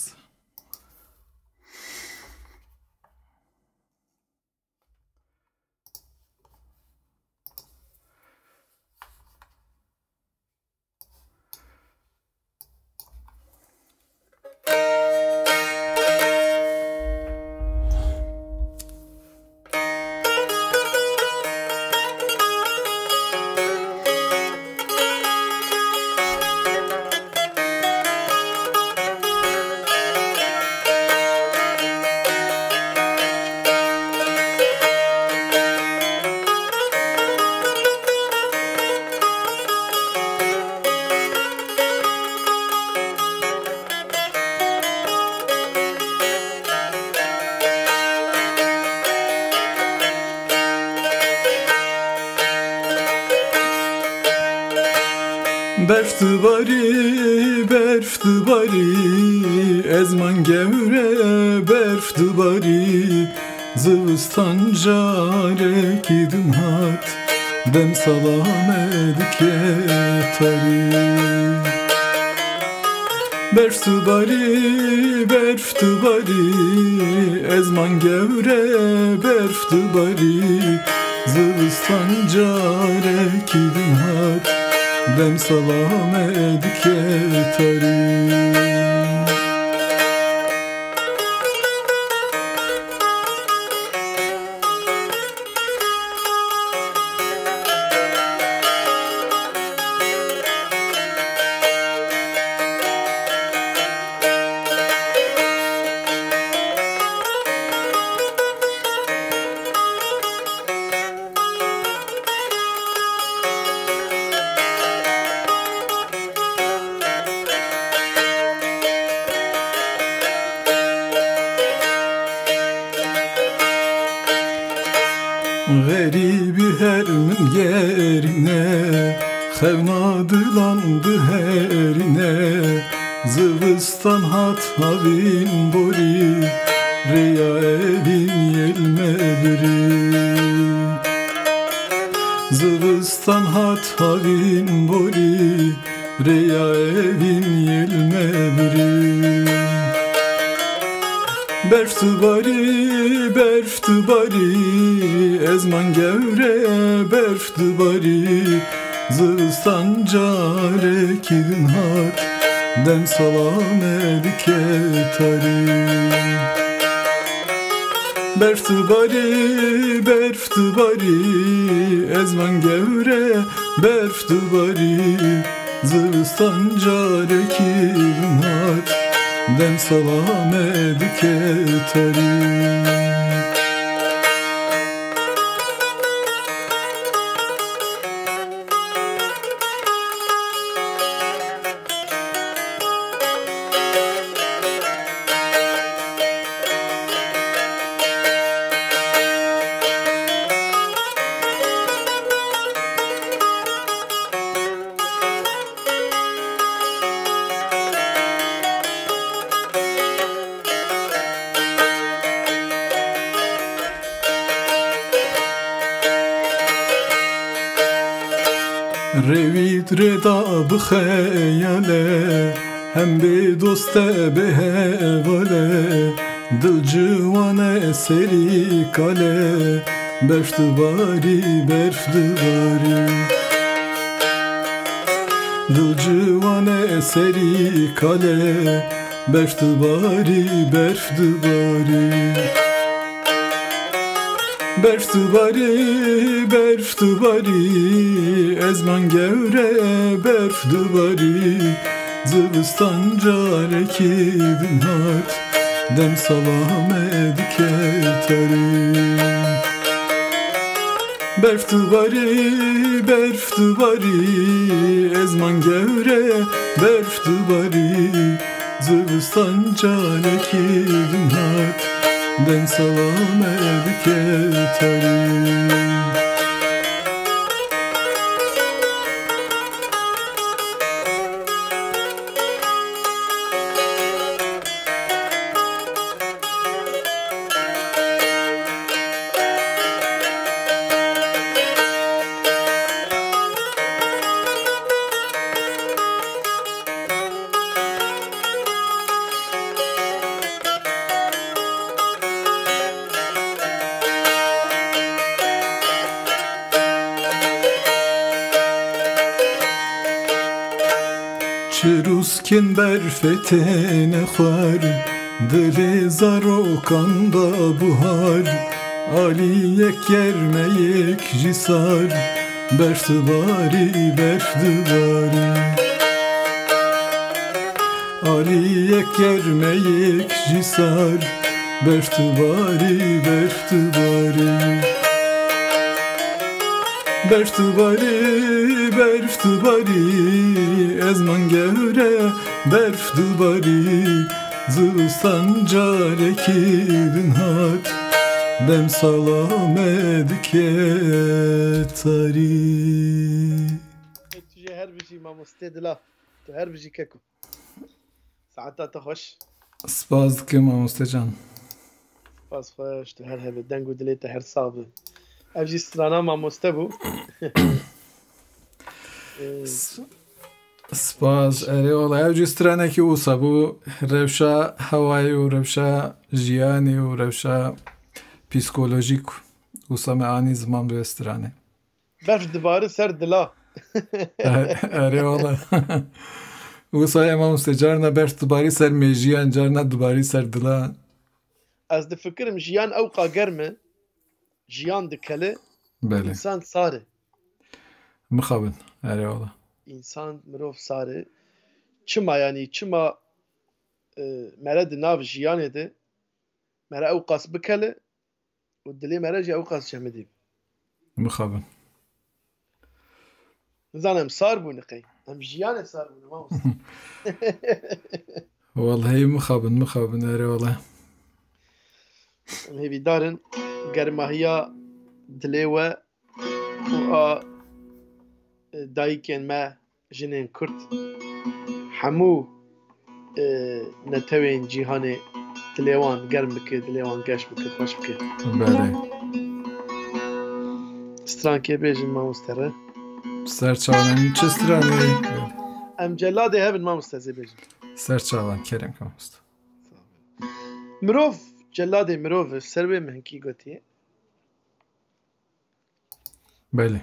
Berf dibarî, berf dibarî, ezman gewre berf dibarî, zivistan carekî din hat, demsala me dike tarî. Berf dibarî, berf dibarî, ezman gewre berf dibarî, zivistan carekî din hat, demsala me dike tarî. Xerîbî her min gerîne, xewna dilan diherîne, zivistan hat havîn borî, rêya evîn yêl me birî. Zivistan hat havîn borî, rêya evîn yêl me birî. Berf dibarî, berf dibarî, ezman gewre berf dibarî, zivistan carekî din hat, demsala me dike tarî. Berf dibarî, berf dibarî, ezman gewre berf dibarî, zivistan carekî din hat, demsala me dike tarî. Rêwît rêda bi xeyale, hem bê doste bê hevale, dil ciwane serî kale, berf dibarî, berf dibarî. Dil ciwane serî kale, berf dibarî, berf dibarî. Berf dibarî, berf dibarî, ezman gewre berf dibarî, zivistan carekî din hat, demsala me dike tarî. Berf dibarî, berf dibarî, ezman gewre, berf dibarî, zivistan carekî din hat, dem sala me dike tarî. Çirûskên berfê têne xwar, dilê zarokan da buhar. Aliyek germeyek jî sar, berf dibarî, berf dibarî. Aliyek germeyek jî sar, berf dibarî, berf dibarî. Berf dibarî, berf dibarî, ezman gewre, berf dibarî, zivistan carekî din hat, dem sala me dike tarî. Tu jî her bijî mamoste dila, tu her bijî keko. Saeta te xweş. Spas dikim mamoste can. Spas xweş, tu her hebî, deng û dilê te her sax be. Ev jî strana mamoste bû. Ee, S-, spas, erê wala. Ev jî stranekî wisa bû. Rewşa hewayê û rewşa jiyanê û rewşa psîkolojîk wisa me anî ziman bi vê stranê. Berf dibarî ser dila. Erê wala. Wisa ye mamoste, carna berf dibarî ser mêjiyan, carna dibarî ser dilan. Ez difikirim jiyan ewqa germ e, jiyan dikele, Belê. Însan sar e. Mixabin, erê wala. Însan, mirov sar e. Çima, yanî çima, e, mere di nav jiyanê de, mere ewqas bikele, û dilê me re jî ewqas cemidî. Mixabin. Nizanim, em sar bûne qey. Em jiyanê sar bûne, mamoste. Wallahî mixabin, mixabin, erê wala. Em hêvîdar in germahiya dilê we û a, e, dayikên me, jinên Kurd, hemû, e, netewên cîhanê dilê wan germ bike, dilê wan geş bike, xweş bike. Belê. Strankê bêjin mamoste re. Ser çavan, çi stranê? Em celadê hevin mamoste, zê bêjin. Ser çavan, kerem ke mamoste. Mirov, celadê mirov, ser wê min hinkî gotiye. Belê.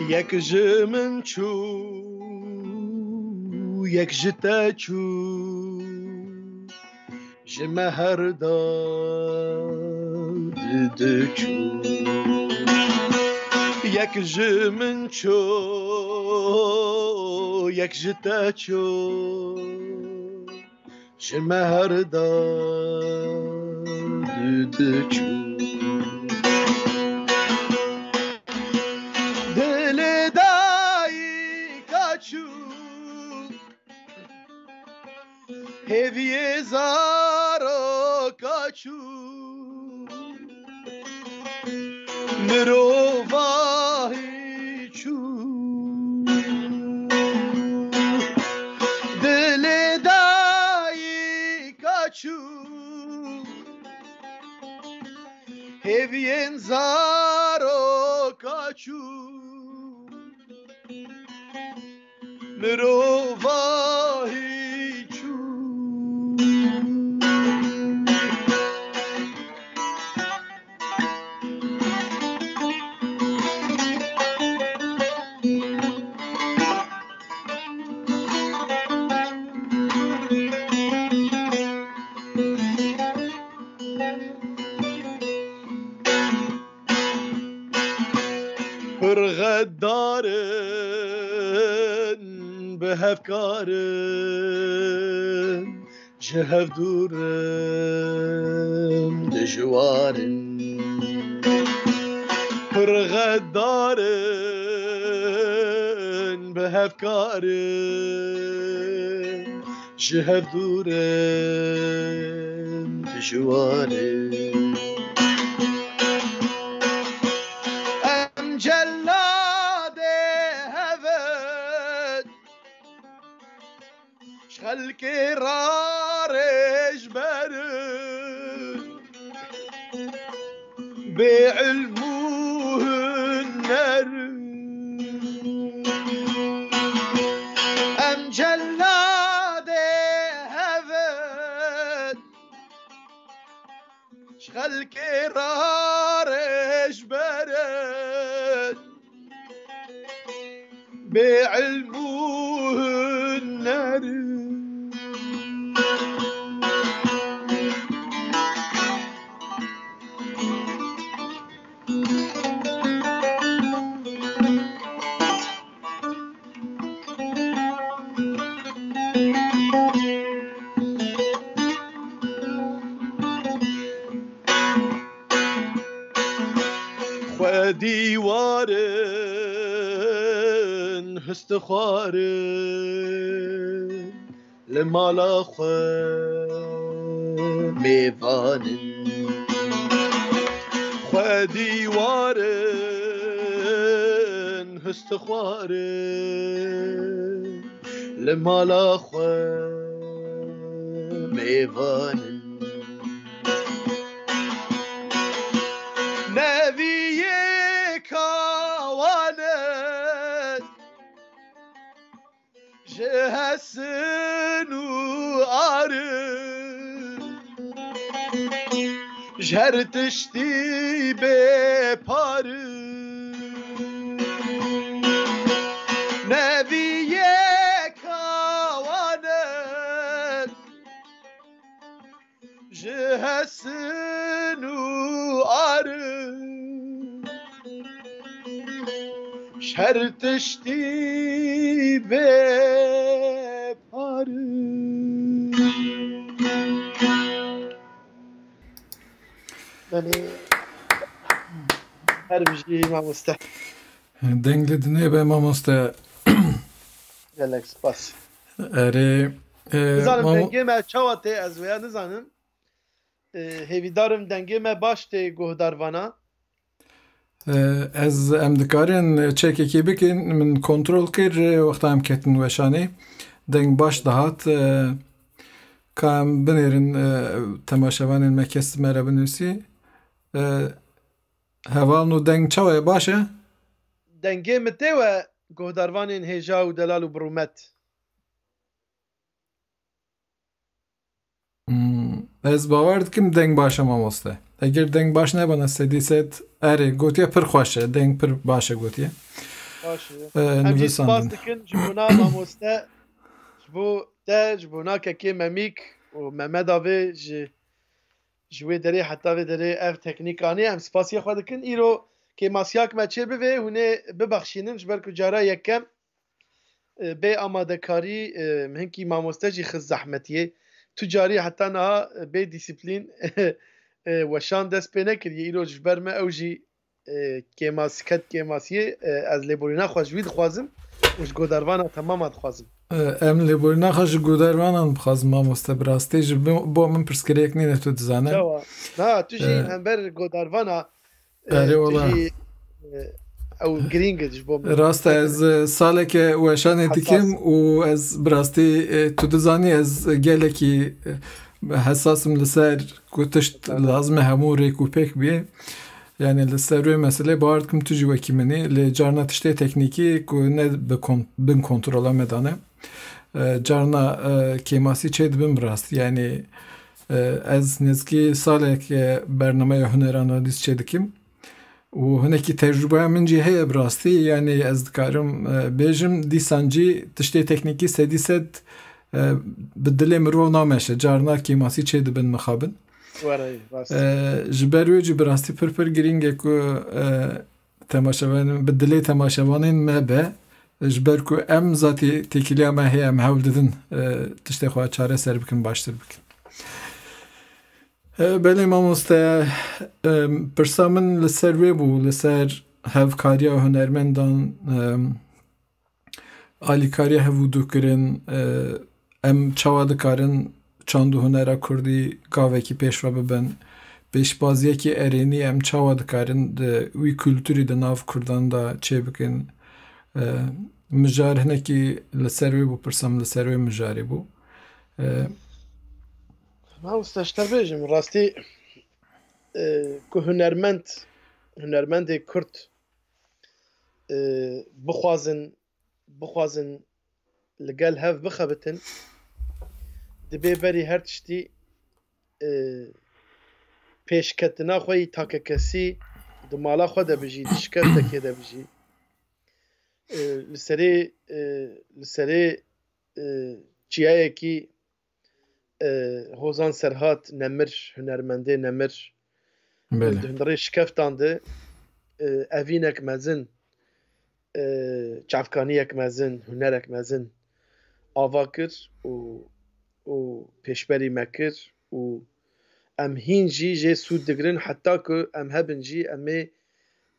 Yek ji min çû, yek ji te çû, ji me her da di diçû. Yek ji min çû, yek ji te çû, ji me her da di diçû. Dilê dayika çû, hêviyê zaroka çû, mirovahî çû. Dilê Hêviyên zaroka çû, mirovahî çû. Pir xeddarin, bi hevkarin, ji hev dûr in, dijwar in. Pir xeddarin, bi hevkarin, ji hev dûr in, dijwar in. Em celadê hev in, ji xelkê rarêjber in, bê ilm û huner in. Em celadê hev in, ji xelkê rarêjber in, bê ilm û huner in. Xwedî warin, histixwarin, li mala xwe mêvan in. Xwedî warin, histixwarin, li mala xwe mêvan in. Neviyê kawan in, ji hesin û arin, ji her tiştî bêpar in. Neviyê kawan in, ji hesin û arin, ji her tiştî bêpar in. Belê. Her bijî mamoste. Deng li dinê be mamoste. Gelek spas. Erê, e, Nizanim mamo- dengê me çawa tê, ez vêya nizanim. E, hêvîdarim dengê me baş tê guhdarvana. E, ez, em dikarin çekekê bikin, min kontrol kir, e, wexta em ketin weşanê. Deng baş dihat, e, ka em binêrin, e, temaşevanên me kes me re binivîsî. E, hevalno deng çawa ye, baş e? Dengê min tê we guhdarvanên hêja û delal û bi rûmet. Hmm, ez bawer dikim deng baş e mamoste. Eger deng baş nebana sedî sed, erê, gotiye pir xweş e, deng pir baş e gotiye. Baş e. Ee, Em jî spas dikin ji bona mamoste, ji bo te, ji bona kekê Memîk û Mehmet Avê ji, ji wê derê heta vê derê ev teknîkanê em spasiya xwe dikin. Îro kêmasiyak me çê bivê, hûn ê bibexşînin ji ber ku cara yekem e, bê amadekarî, e, hinkî mamoste jî xist zehmetiyê. Tu carî heta niha, e, bê dîsîplîn, e, weşan dest pê nekiriye. Îro ji ber me ew jî, e, kêmas-, ket kêmasiyê, e, ez lêborîna xwe ji wî dixwazim û ji godarvana temama dixwazim. E, em lêborîna xwe ji godarvanan dixwazim, mamoste, bi rastî ji bo, bo min pirsgirêk nîne, tu dizane. Çawa? Na, tu jî E, hember godarvana Erê wala. Tijî, e, ew girîng e ji bo min. Rast e, ez, e, saleke weşanê dikim û ez bi rastî, e, tu dizanî ez gelekî, e, Hesas im li ser ku tişt lazim e hemû rêk û pêk bê. Yani li ser wê meselê bawer dikim tu jî wekî min î. Lê carna tiştê teknîkî ku ne bi kon-, bin kontrola me de ne. E, carna, e, kêmasî çê dibin bi rastî. Yani, e, ez nêzîkî salek, e, bernameya huneran radîs çê dikim. Û hinekî tecrûbeya min jî heye bi rastî. Yani ez dikarim, e, bêjim dîsan jî tiştê teknîkî sedî sed, e, bi dilê mirov nameşe. Carna kêmasî çê dibin mixabin. Were, rast. E, ji ber wê jî bi rastî pir pir girîng e ku, e, temaşevanên, bi dilê temaşevanên me be. Ji ber ku em zatî têkiliya me heye, em hewl didin, e, tiştê xwe çareser bikin, baştir bikin. E, belê mamoste, e, pirsa min li ser wê bû, li ser hevkariya hunermendan, e, alîkariya hevûdûkirin, e, em çawa dikarin çand û hunera kurdî gavekî pêş ve bibin? Pêşbaziyekî erênî em çawa dikarin di wî kulturî di nav kurdan de çêbikin? E, mijar hinekî li ser wê bû, pirsa min li ser wê mijarê bû. E, Mamoste, ji te bêjim, rastî, e, ku hunermend, hunermendê kurd, e, bixwazin, bixwazin li gel hev bixebitin, dibê berî her tiştî, e, pêşketina xwe yî takekesî di mala xwe de bijî, di şikestekê de bijî. E, li serê, e, li serê, e, çiyayekî, e, Hozan Serhat Nemir, hunermendê Nemir, e, Belê. di hundirê şikeftan de, e, evînek mezin, e, çavkaniyek mezin, hunerek mezin ava kir û, û pêşberî me kir û em hîn jî jê sûd digirin, heta ku em hebin jî em ê,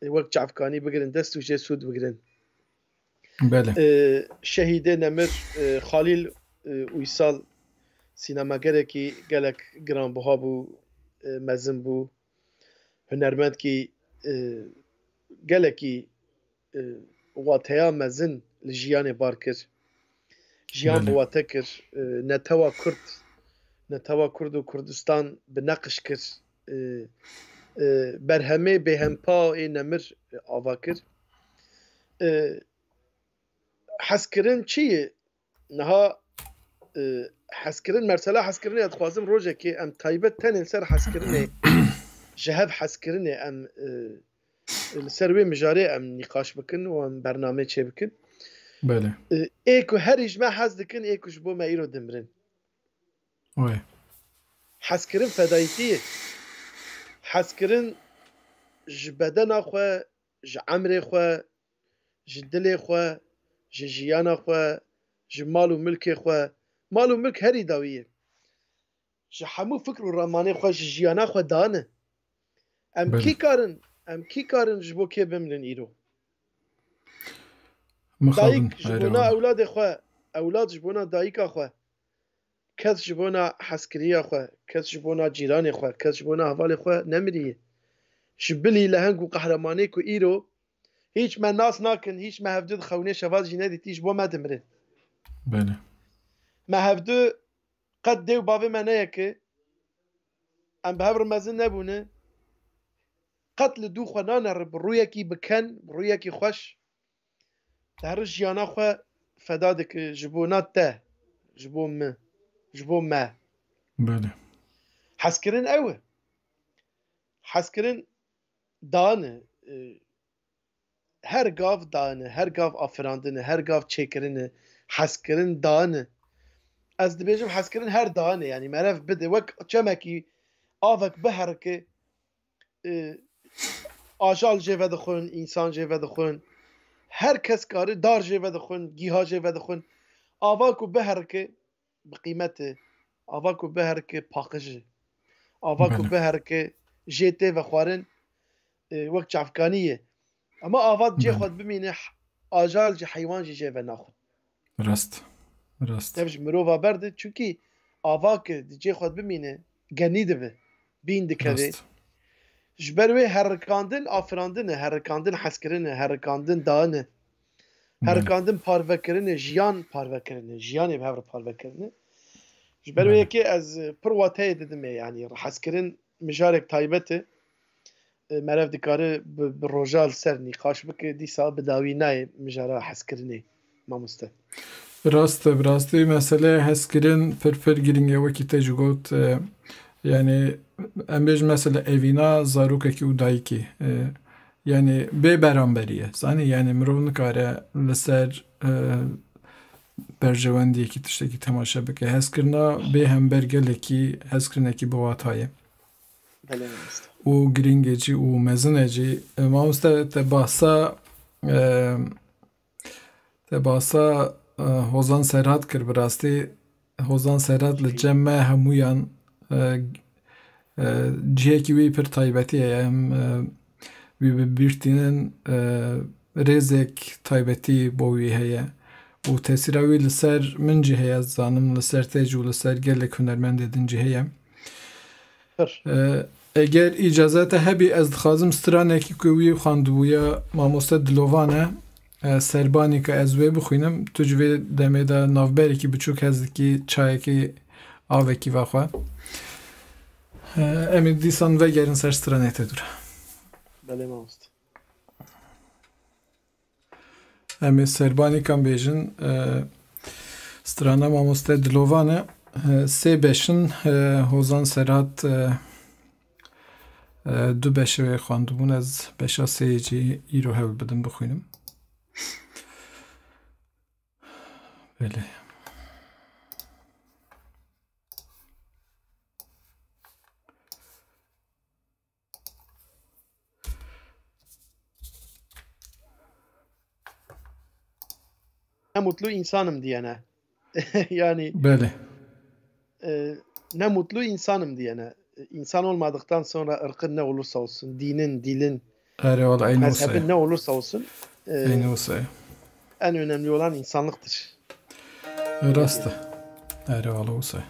e, wek çavkanî bigirin dest û jê sûd bigirin. Belê. E, Şehîdê Nemir, e, Xalîl, e, Uysal sînemagerekî gelek giranbiha bû, e, mezin bû. Hunermendkî, e, gelekî, e, wateya mezin li jiyanê bar kir. Jiyan bi Belê. wate kir. E, netewa Kurd, netewa Kurd û Kurdistan bi neqiş kir. E, e, berhemê bêhempa ê Nemir, e, ava kir. E, hezkirin çi ye? Niha, e, hezkirin, mesela hezkirinê ez dixwazim rojekê em taybet tenê li ser hezkirinê, ji hev hezkirinê em, e, li ser wê mijarê em nîqaş bikin û em bernameyê çêbikin. Belê. E, ê ku herî ji me hez dikin, ê ku ji bo me îro dimirin. Wê. Hezkirin fedayîtî ye. Hezkirin ji bedena xwe, ji emrê xwe, ji dilê xwe, ji jiyana xwe, ji mal û milkê xwe. Mal û milk herî dawî ye. Ji hemû fikr û ramanê xwe, ji jiyana xwe dane. Em Belê. kî karin, em kî karin ji bo kê bimrin îro? Mixabin, Dayik ji ayrı bona oldu. ewladê xwe, ewlad ji bona dayika xwe, kes ji bona hezkiriya xwe, kes ji bona cîranê xwe, kes ji bona hevalê xwe nemiriye. Ji bilî leheng û qehremanê ku îro hîç me nas nakin, hîç me hevdu di xewnê şeva jî nedîtî, ji bo me dimirin. Belê. Me hevdu qet dê û bavê me neyeke, em bi hev re mezin nebûne, qet li dû xwe nanere bi rûyekî biken, bi rûyekî xweş. Te her jiyana xwe feda dike ji bona te, ji bo min, ji bo me. Belê. Hezkirin ew e. Hezkirin dan e. E, her gav dan e, her gav afirandin e, her gav çêkirin e. Hezkirin dan e. Ez dibêjim hezkirin her dan e. Yani merev bide wek çemekî avek biherike, e, ajal jê vedixwin, însan jê vedixwin. Her kes kari dar jê vedixwin, gîha jê vedixwin. Ava ku biherike bi qîmet e. Ava ku biherike paqij e. Ava ku Belê. Biherike jê tê vexwarin, e, wek çavkanî ye. Ama ava cê Belê. Xwe bimîne, h-, ajal jî heywan jî jê ve naxwin. Rast. Rast. Tev ji mirova berde, çunkî ava ki di cê xwe bimîne, genî dibe, bîn dikeve. Rast. Ji ber wê herikandin afirandin e, herikandin hezkirin e, herikandin dan e. Belê. Herikandin parvekirin e, jiyan parvekirin e, jiyanê bi hev re parvekirin e. Ji ber wê yekê ez, e, pir wateyê didim ê, yanî hezkirin mijarek taybet e. E, merev dikare bi, bi roja li ser nîqaş bike, dîsa bi dawî nayê mijara hezkirinê, mamoste. Rast e, bi rastî meseleya hezkirin pir pir girîng e, wekî te jî got, e, yanî em bêjin mesela evîna zarokekî û dayikê, e, yanî bê beramberî ye. Zanî, yanî mirov nikare li ser, e, berjewendiyekî tiştekî temaşe bike. Hezkirina bê hember gelekî hezkirinekî bi wata ye. Belê, mamoste. Û girîng e jî û mezin e jî. E, mamoste, te bahsa, e, te bahsa, e, Hozan Serhat kir, bi rastî Hozan Serhat li cem me hemûyan, e, e, cihekî wî pir taybetî heye. Em, e, wî bi bîr tînin, e, rêzek taybetî bo wî heye. Û tesîra wî li ser min jî heye, ez dizanim, li ser te jî û li ser gelek hunermendê din jî heye. Pir. E, eger îcazeta hebî, ez dixwazim stranekî ku wî xwendibûya mamoste Dilovan e, e, Serbanîka, ez wê bixwînim. Tu ji vê demê de navberekî biçûk hez dikî, çayekî, avekî vexwe. E, em ê dîsan vegerin ser stranê te dû re. Belê, mamoste. Em ê Serbanîkan bêjin, e, strana mamoste Dilovan e. E, sê beş in, e, Hozan Serhat, e, e, du beşe wê xwendibûn, ez beşa sêyê jî îro hewl bidim bixwînim. Belê. Ne mutlu insanım diyene. Yani, Belê. e, ne mutlu insanım diyene. İnsan olmadıktan sonra ırkın ne olursa olsun, dinin, dilin, Erê wala, eynî wisa ye. mezhebin ne olursa olsun, e, Eynî wisa ye. en önemli olan insanlıktır. Rast e. Erê wala, wisa ye.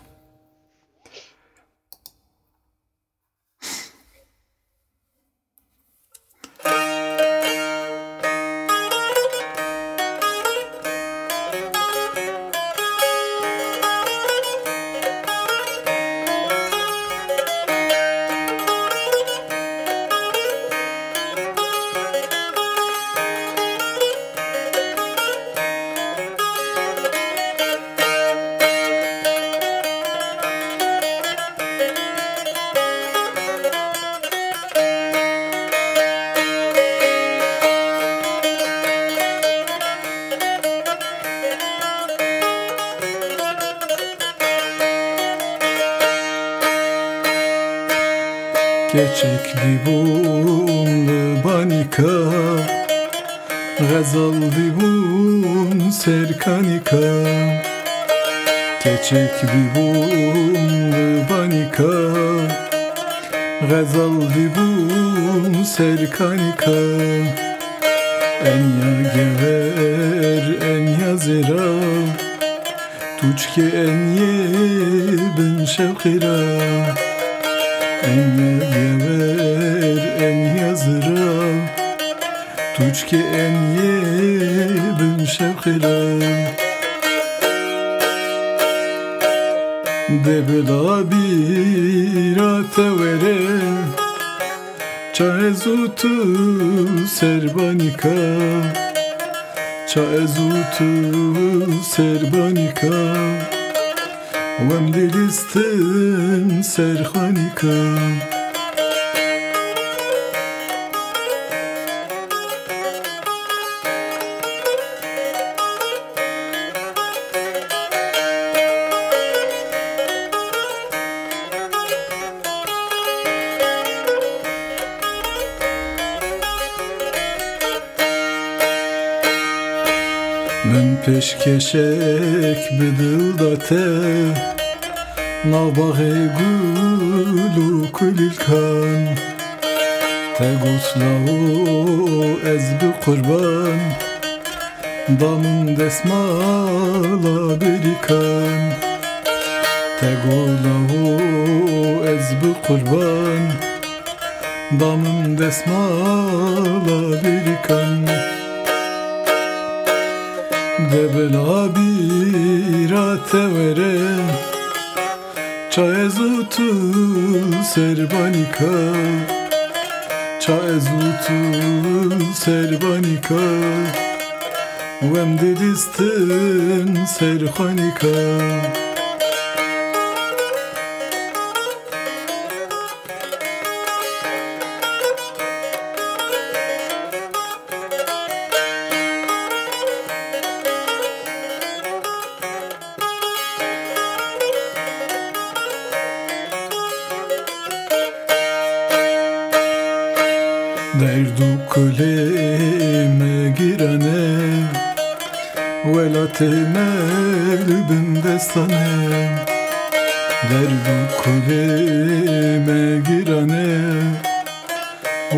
Keçek dîbûn li banîka, xezal dîbûn serkanîka. Keçek dîbûn li banîka, xezal dîbûn serkanîka. Enya gever, enya zêra, tu çikê enyê bin şewqê ra. Enya gever, enya zêra, tu çikê enyê bin şewqê ra. De bila bîra te were, ça ez û tu serbanîka, ça ez û tu serbanîka, wem dilîstin serxanîka. Min pêşkêşek bi dil da te, nav baxê gul û kulîlkan. Te got lawo ez bi qurban, da min desmala berîkan. Te got lawo ez bi qurban, da min desmala berîkan. De bila bîra te were, Ça ez û tu serbanika, ça ez û tu serbanika, wem dilîstin serxwanika. Derd û kulê me giran e, welatê me li bin destan e. Derd û kulê me giran e,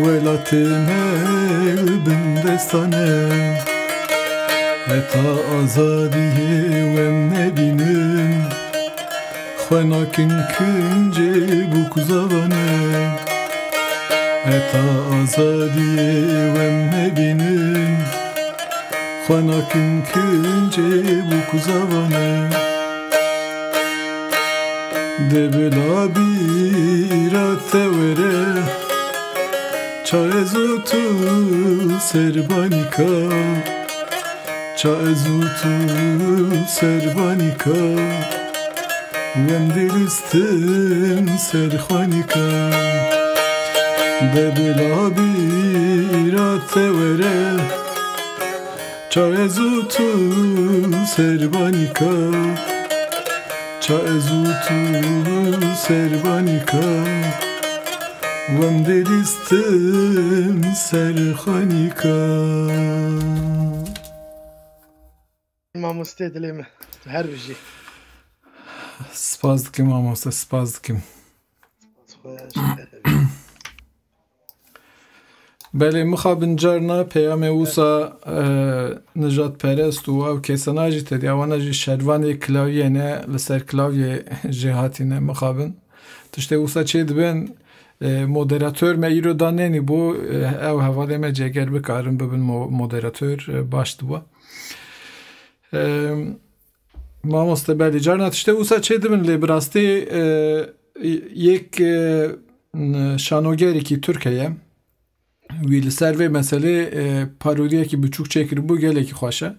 welatê me li bin destan e. Heta azadiyê wem nebînin, xwe nakin kincê bûk û zavan e. Heta azadiyê wem nebînin, xwe nakin kincê bûk û zavan e. De bila bîra te were, ça ez û tu serbanika, ça ez û tu serbanika, wem dilîstin serxwanika. De bila bîra te were, ça ez û tu serbanika, ça ez û tu serbanika, wem dilîstin serxwanika. Mamostê dilê min, tu her bijî. Spas dikim mamoste, spas dikim. Spas xwe, ji te re. Belê, mixabin carna peyamê wisa, e, nijadperest û ew kesana jî tediya wana jî şervanê klavyê ne, li ser klavyê jê hatîne mixabin. Tiştê wisa çê dibin, e, moderator me îro danenî bû, e, ew hevalê me cêger bikarin bibin mo-, moderator, e, baş diba. E, Mamoste, belê, carna tiştê wisa çê dibin, lê bi rastî, e, yek, e, n-, şanogerekî Tirk heye. Wî li ser vê meselê, e, parodiyekî biçûk çêkiribû, gelekî xweş e.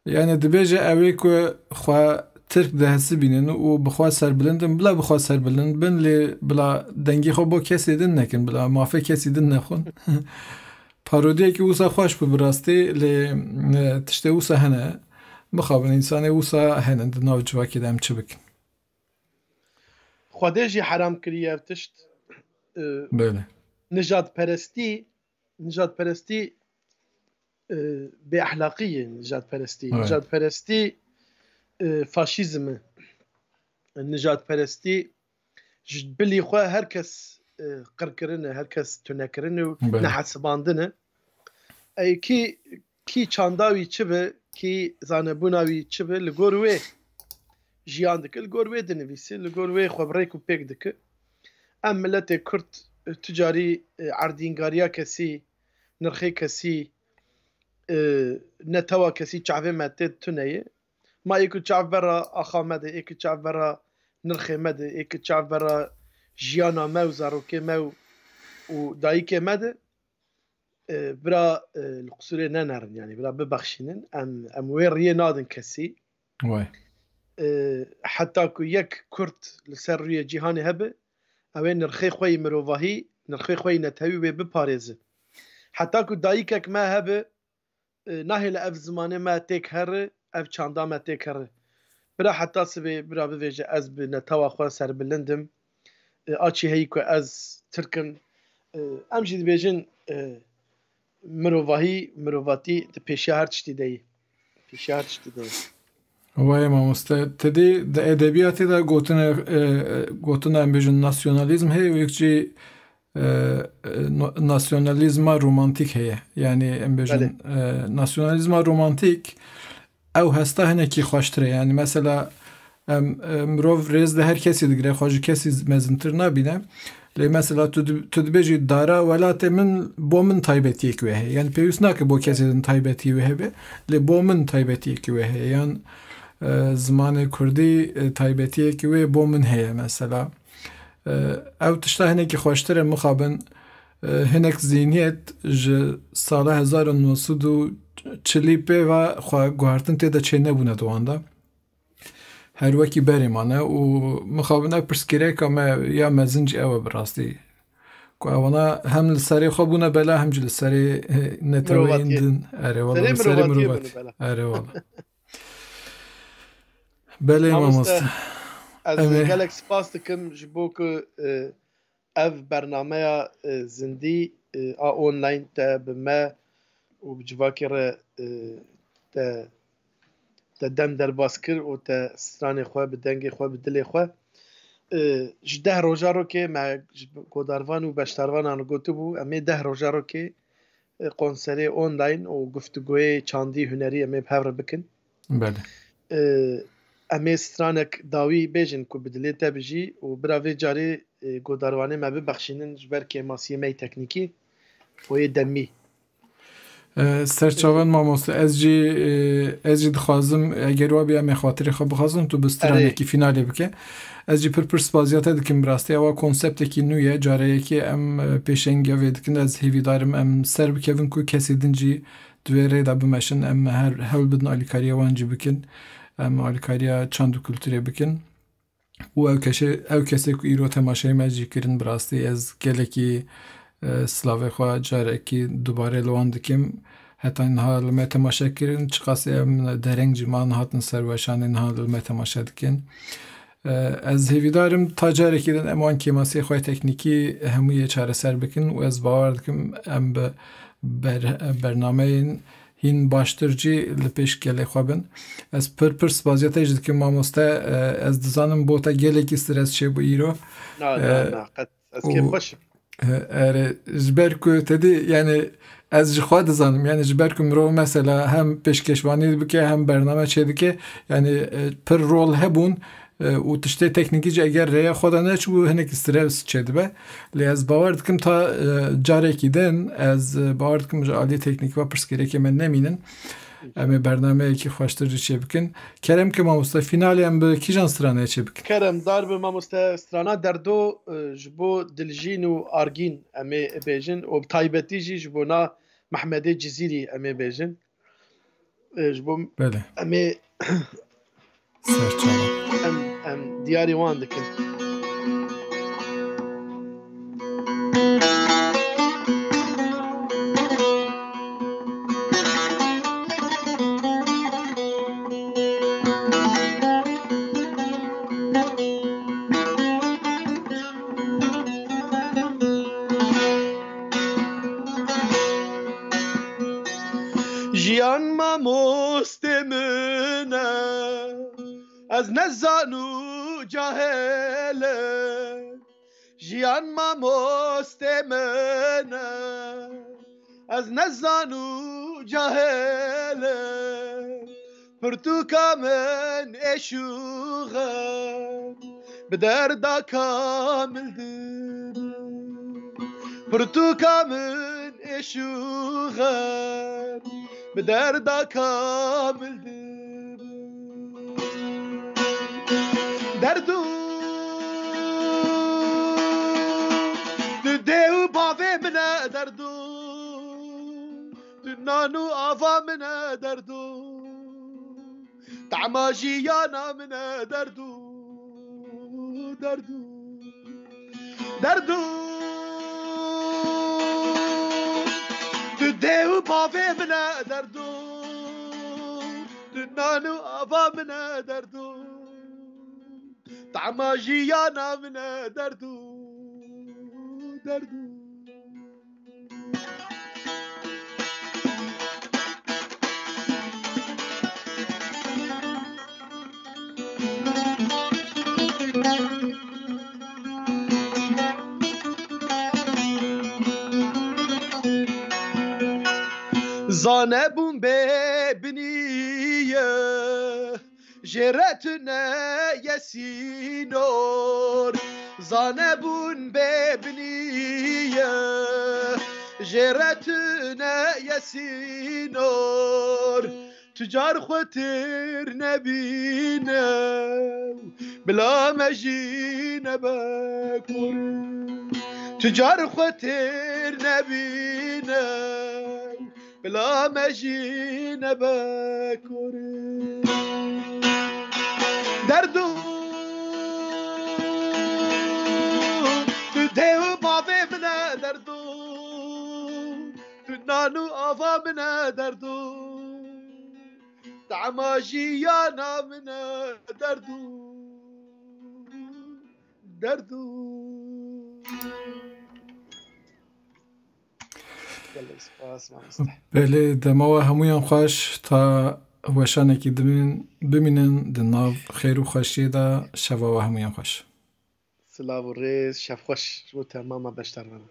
Yani dibêje, ew ê ku xwe Tirk dihesibînin û bi xwe serbilind in, bila bi xwe serbilind bin, lê bila dengê xwe bo kesê din nekin, bila mafê kesî din nexwin. Parodiyekî wisa xweş bû bi rastî, lê, e, tiştê wisa hene. Mixabin, însanê wisa hene di nav civakê de, em çi bikin? Xwedê jî heram kiriye ev tişt. E, Belê. Nijadperestî, nijadperestî, e, bêehlaqî ye, nijadperestî. Evet. Nijadperestî, e, faşîzm e. Nijadperestî ji bilî xwe her kes, e, qir kirine, her kes tune kirine û Belê. nehesibandine. Ey kî, kî çanda wî çi be, kî zanebûna wî çi be, li gor wê jiyan dike, li gor wê dinivîse, li gor wê xwe bi rêk û pêk dike. Em miletê Kurd, e, tu carî, e, erdîngariya kesî, nirxê kesî, e, netewa kesî çavê me tê tune ye. Ma ê ku çav bera axa me de, ê ku çav bera nirxê me de, ê ku çav bera jiyana me û zarokê me û, û dayikê me de, e, bira, e, li qusûrê nenerin, yani bira bibexşînin. Em, em wê riyê nadin kesî. Way. E, heta ku yek Kurd li ser rûyê cîhanê hebe, ew ê nirxê xwe yî mirovahî, nirxê xwe yî netewî wê biparêze. Heta ku dayikek me hebe, e, nahêle ev zimanê me têk here, ev çanda me têk here. Bira heta sibê, bira bivêje, ez bi netewa xwe serbilind im. E, a çî heyî ku ez Tirk im. E, em jî dibêjin, e, mirovahî, mirovatî di pêşiya her tiştî de yî. Pêşiya her tiştî de yî. Wayê mamoste, te dî di edebiyatê de gotine, e, gotina em bêjin nasyonalîzm heye û yek jî, e, e, no-, nasyonalîzma romantîk heye. Yani em bêjin, Belê. e, nasyonalîzma romantîk ew hesta hinekî xweştir e. Yani mesela em, e, mirov rêz li her kesî digire, xwe ji kesî mezintir nabîne. Lê mesela tu di-, tu dibêjî dara welatê min bo min taybetiyek wê heye. Yani pêwîst nake bo kesê din taybetiyê wê hebe. Lê bo min taybetiyek wê heye. Yan, e, zimanê kurdî, e, taybetiyekî wê bo min heye mesela. E, ew tişta hinekî xweştir e mixabin, e, hinek zîhniyet ji sala hezar û neh sed û çilî pê ve xwe guhertin tê de çênebûne di wan de. Her wekî berê mane û mixabin ev pirsgirêka me ya mezin jî ew e bi rastî. Ku ewana hem li serê xwe bûne bela hem jî li serê, e, neteweyên Mirovatiyê. din. Erê wala, Serê li serê mirovatiyê mirovatî. bûne bela. Erê wala. Belê Mamoste, mamoste. ez Em ê gelek spas dikim ji bo ku, e, ev bernameya, e, zindî, e, a online te bi me û bi civakê re, e, te, te dem derbas kir û te stranê xwe bi dengê xwe, bi dilê xwe, e, ji deh roja rokê me ji godarvan û beşdarvanan gotibû, em ê deh roja rokê, e, konserê online û guftûgoyê çandî hunerî em ê bi hev re bikin. Belê. E, em ê stranek dawî bêjin ku bi dilê te bijî û bira vê carê, e, godarvanê me bibexşînin ji ber kêmasiyê me yê teknîkî û yê demî. E, serçavan mamoste, ez jî, e, ez jî dixwazim, eger wa bî em ê xatirê xwe bixwazin, tu bi Erê. stranekî fînalê bike. Ez jî pir pir spaziya te dikim bi rastî. Ewa konseptekî nû ye. Careyekê em, e, pêşengiya vê dikin. Ez hêvîdar im em ser bikevin ku kesê din jî di vê rê de bimeşin. Em her hewl bidin alîkariya wan jî bikin. Em alîkariya çand û kulturê bikin. Û ew keşê-, ew kesê ku îro temaşeyê me jî kirin, bi rastî ez gelekî, e, silavê xwe carekî dubare li wan dikim. Heta niha li me temaşe kirin, çiqasî em dereng jî man hatin ser weşanê niha li me temaşe dikin. E, ez hêvîdar im ta carekî din em wan kêmasiyê xwe teknîkî hemû yê çareser bikin û ez bawer dikim em bi ber-, bernameyên hîn baştir jî li pêş gelê xwe bin. Ez pir pir spaziya te jî dikim mamoste. E, ez dizanim bo te gelekî stres çêbû îro. Na, na, E, na, qet ez û kêfxweş im. E, erê, ji ber ku te dî, yani, ez ji xwe dizanim, yani, ji ber ku mirov mesela hem pêşkeşvanî bike, hem bername çêdike, yani, e, pir rol hebûn, e, û tiştê teknîkî jî eger rêya xwe de neçûbû, hinek stres çêdibe. Lê ez bawer dikim ta, e, carekî din, ez, e, bawer dikim ji aliyê teknîkî ve pirsgirêkê me nemînin. Em ê bernameyekî xweştir jî çêbikin. Kerem ke mamoste, fînalê em bi kîjan stranê çêbikin? Kerem, dar bi mamoste, strana Derdo, e, ji bo Diljîn û Argîn em ê bêjin û bi taybetî jî ji bona Mehmedê Cizîrî em ê bêjin. E, ji bo Belê. em ê Serçava. em, em diyarî wan dikin. Jiyan mamostê min e, ez nezan û cahil im. Jiyan mamostê min e, ez nezan û cahil im. Pirtûka min êş û xem bi derda kamil dibin. Pirtûka min êş û xem bi derda kamil dibin. Derdo, tu dê û bavê min e derdo, tu nan û ava min e derdo. Tahma jiyana min e derdo, derdo, derdo. Tu dê û bavê min e derdo, tu nan û ava min e derdo. Tahma jiyana min e derdo, derdo. Zanebûn bê binî ye. Jê re tune ye sînor, zanebûn bê binî ye. Jê re tune ye sînor, Tu car xwe têr nebîne, bila me jî nebe kur. Tu car xwe têr nebîne, bila me jî nebe kur. Derdo, tu dê û bavê min e derdo. Tu nan û ava min e derdo. Tama jiyana min e derdo. Derdo. Gelek spas, mamoste. Belê, dema we hemûyan xweş, ta weşanekî din bimînin di nav xêr û xweşiyê de, şeva we hemûyan xweş. Silav û rêz, şev xweş ji bo temama beşdarvanan.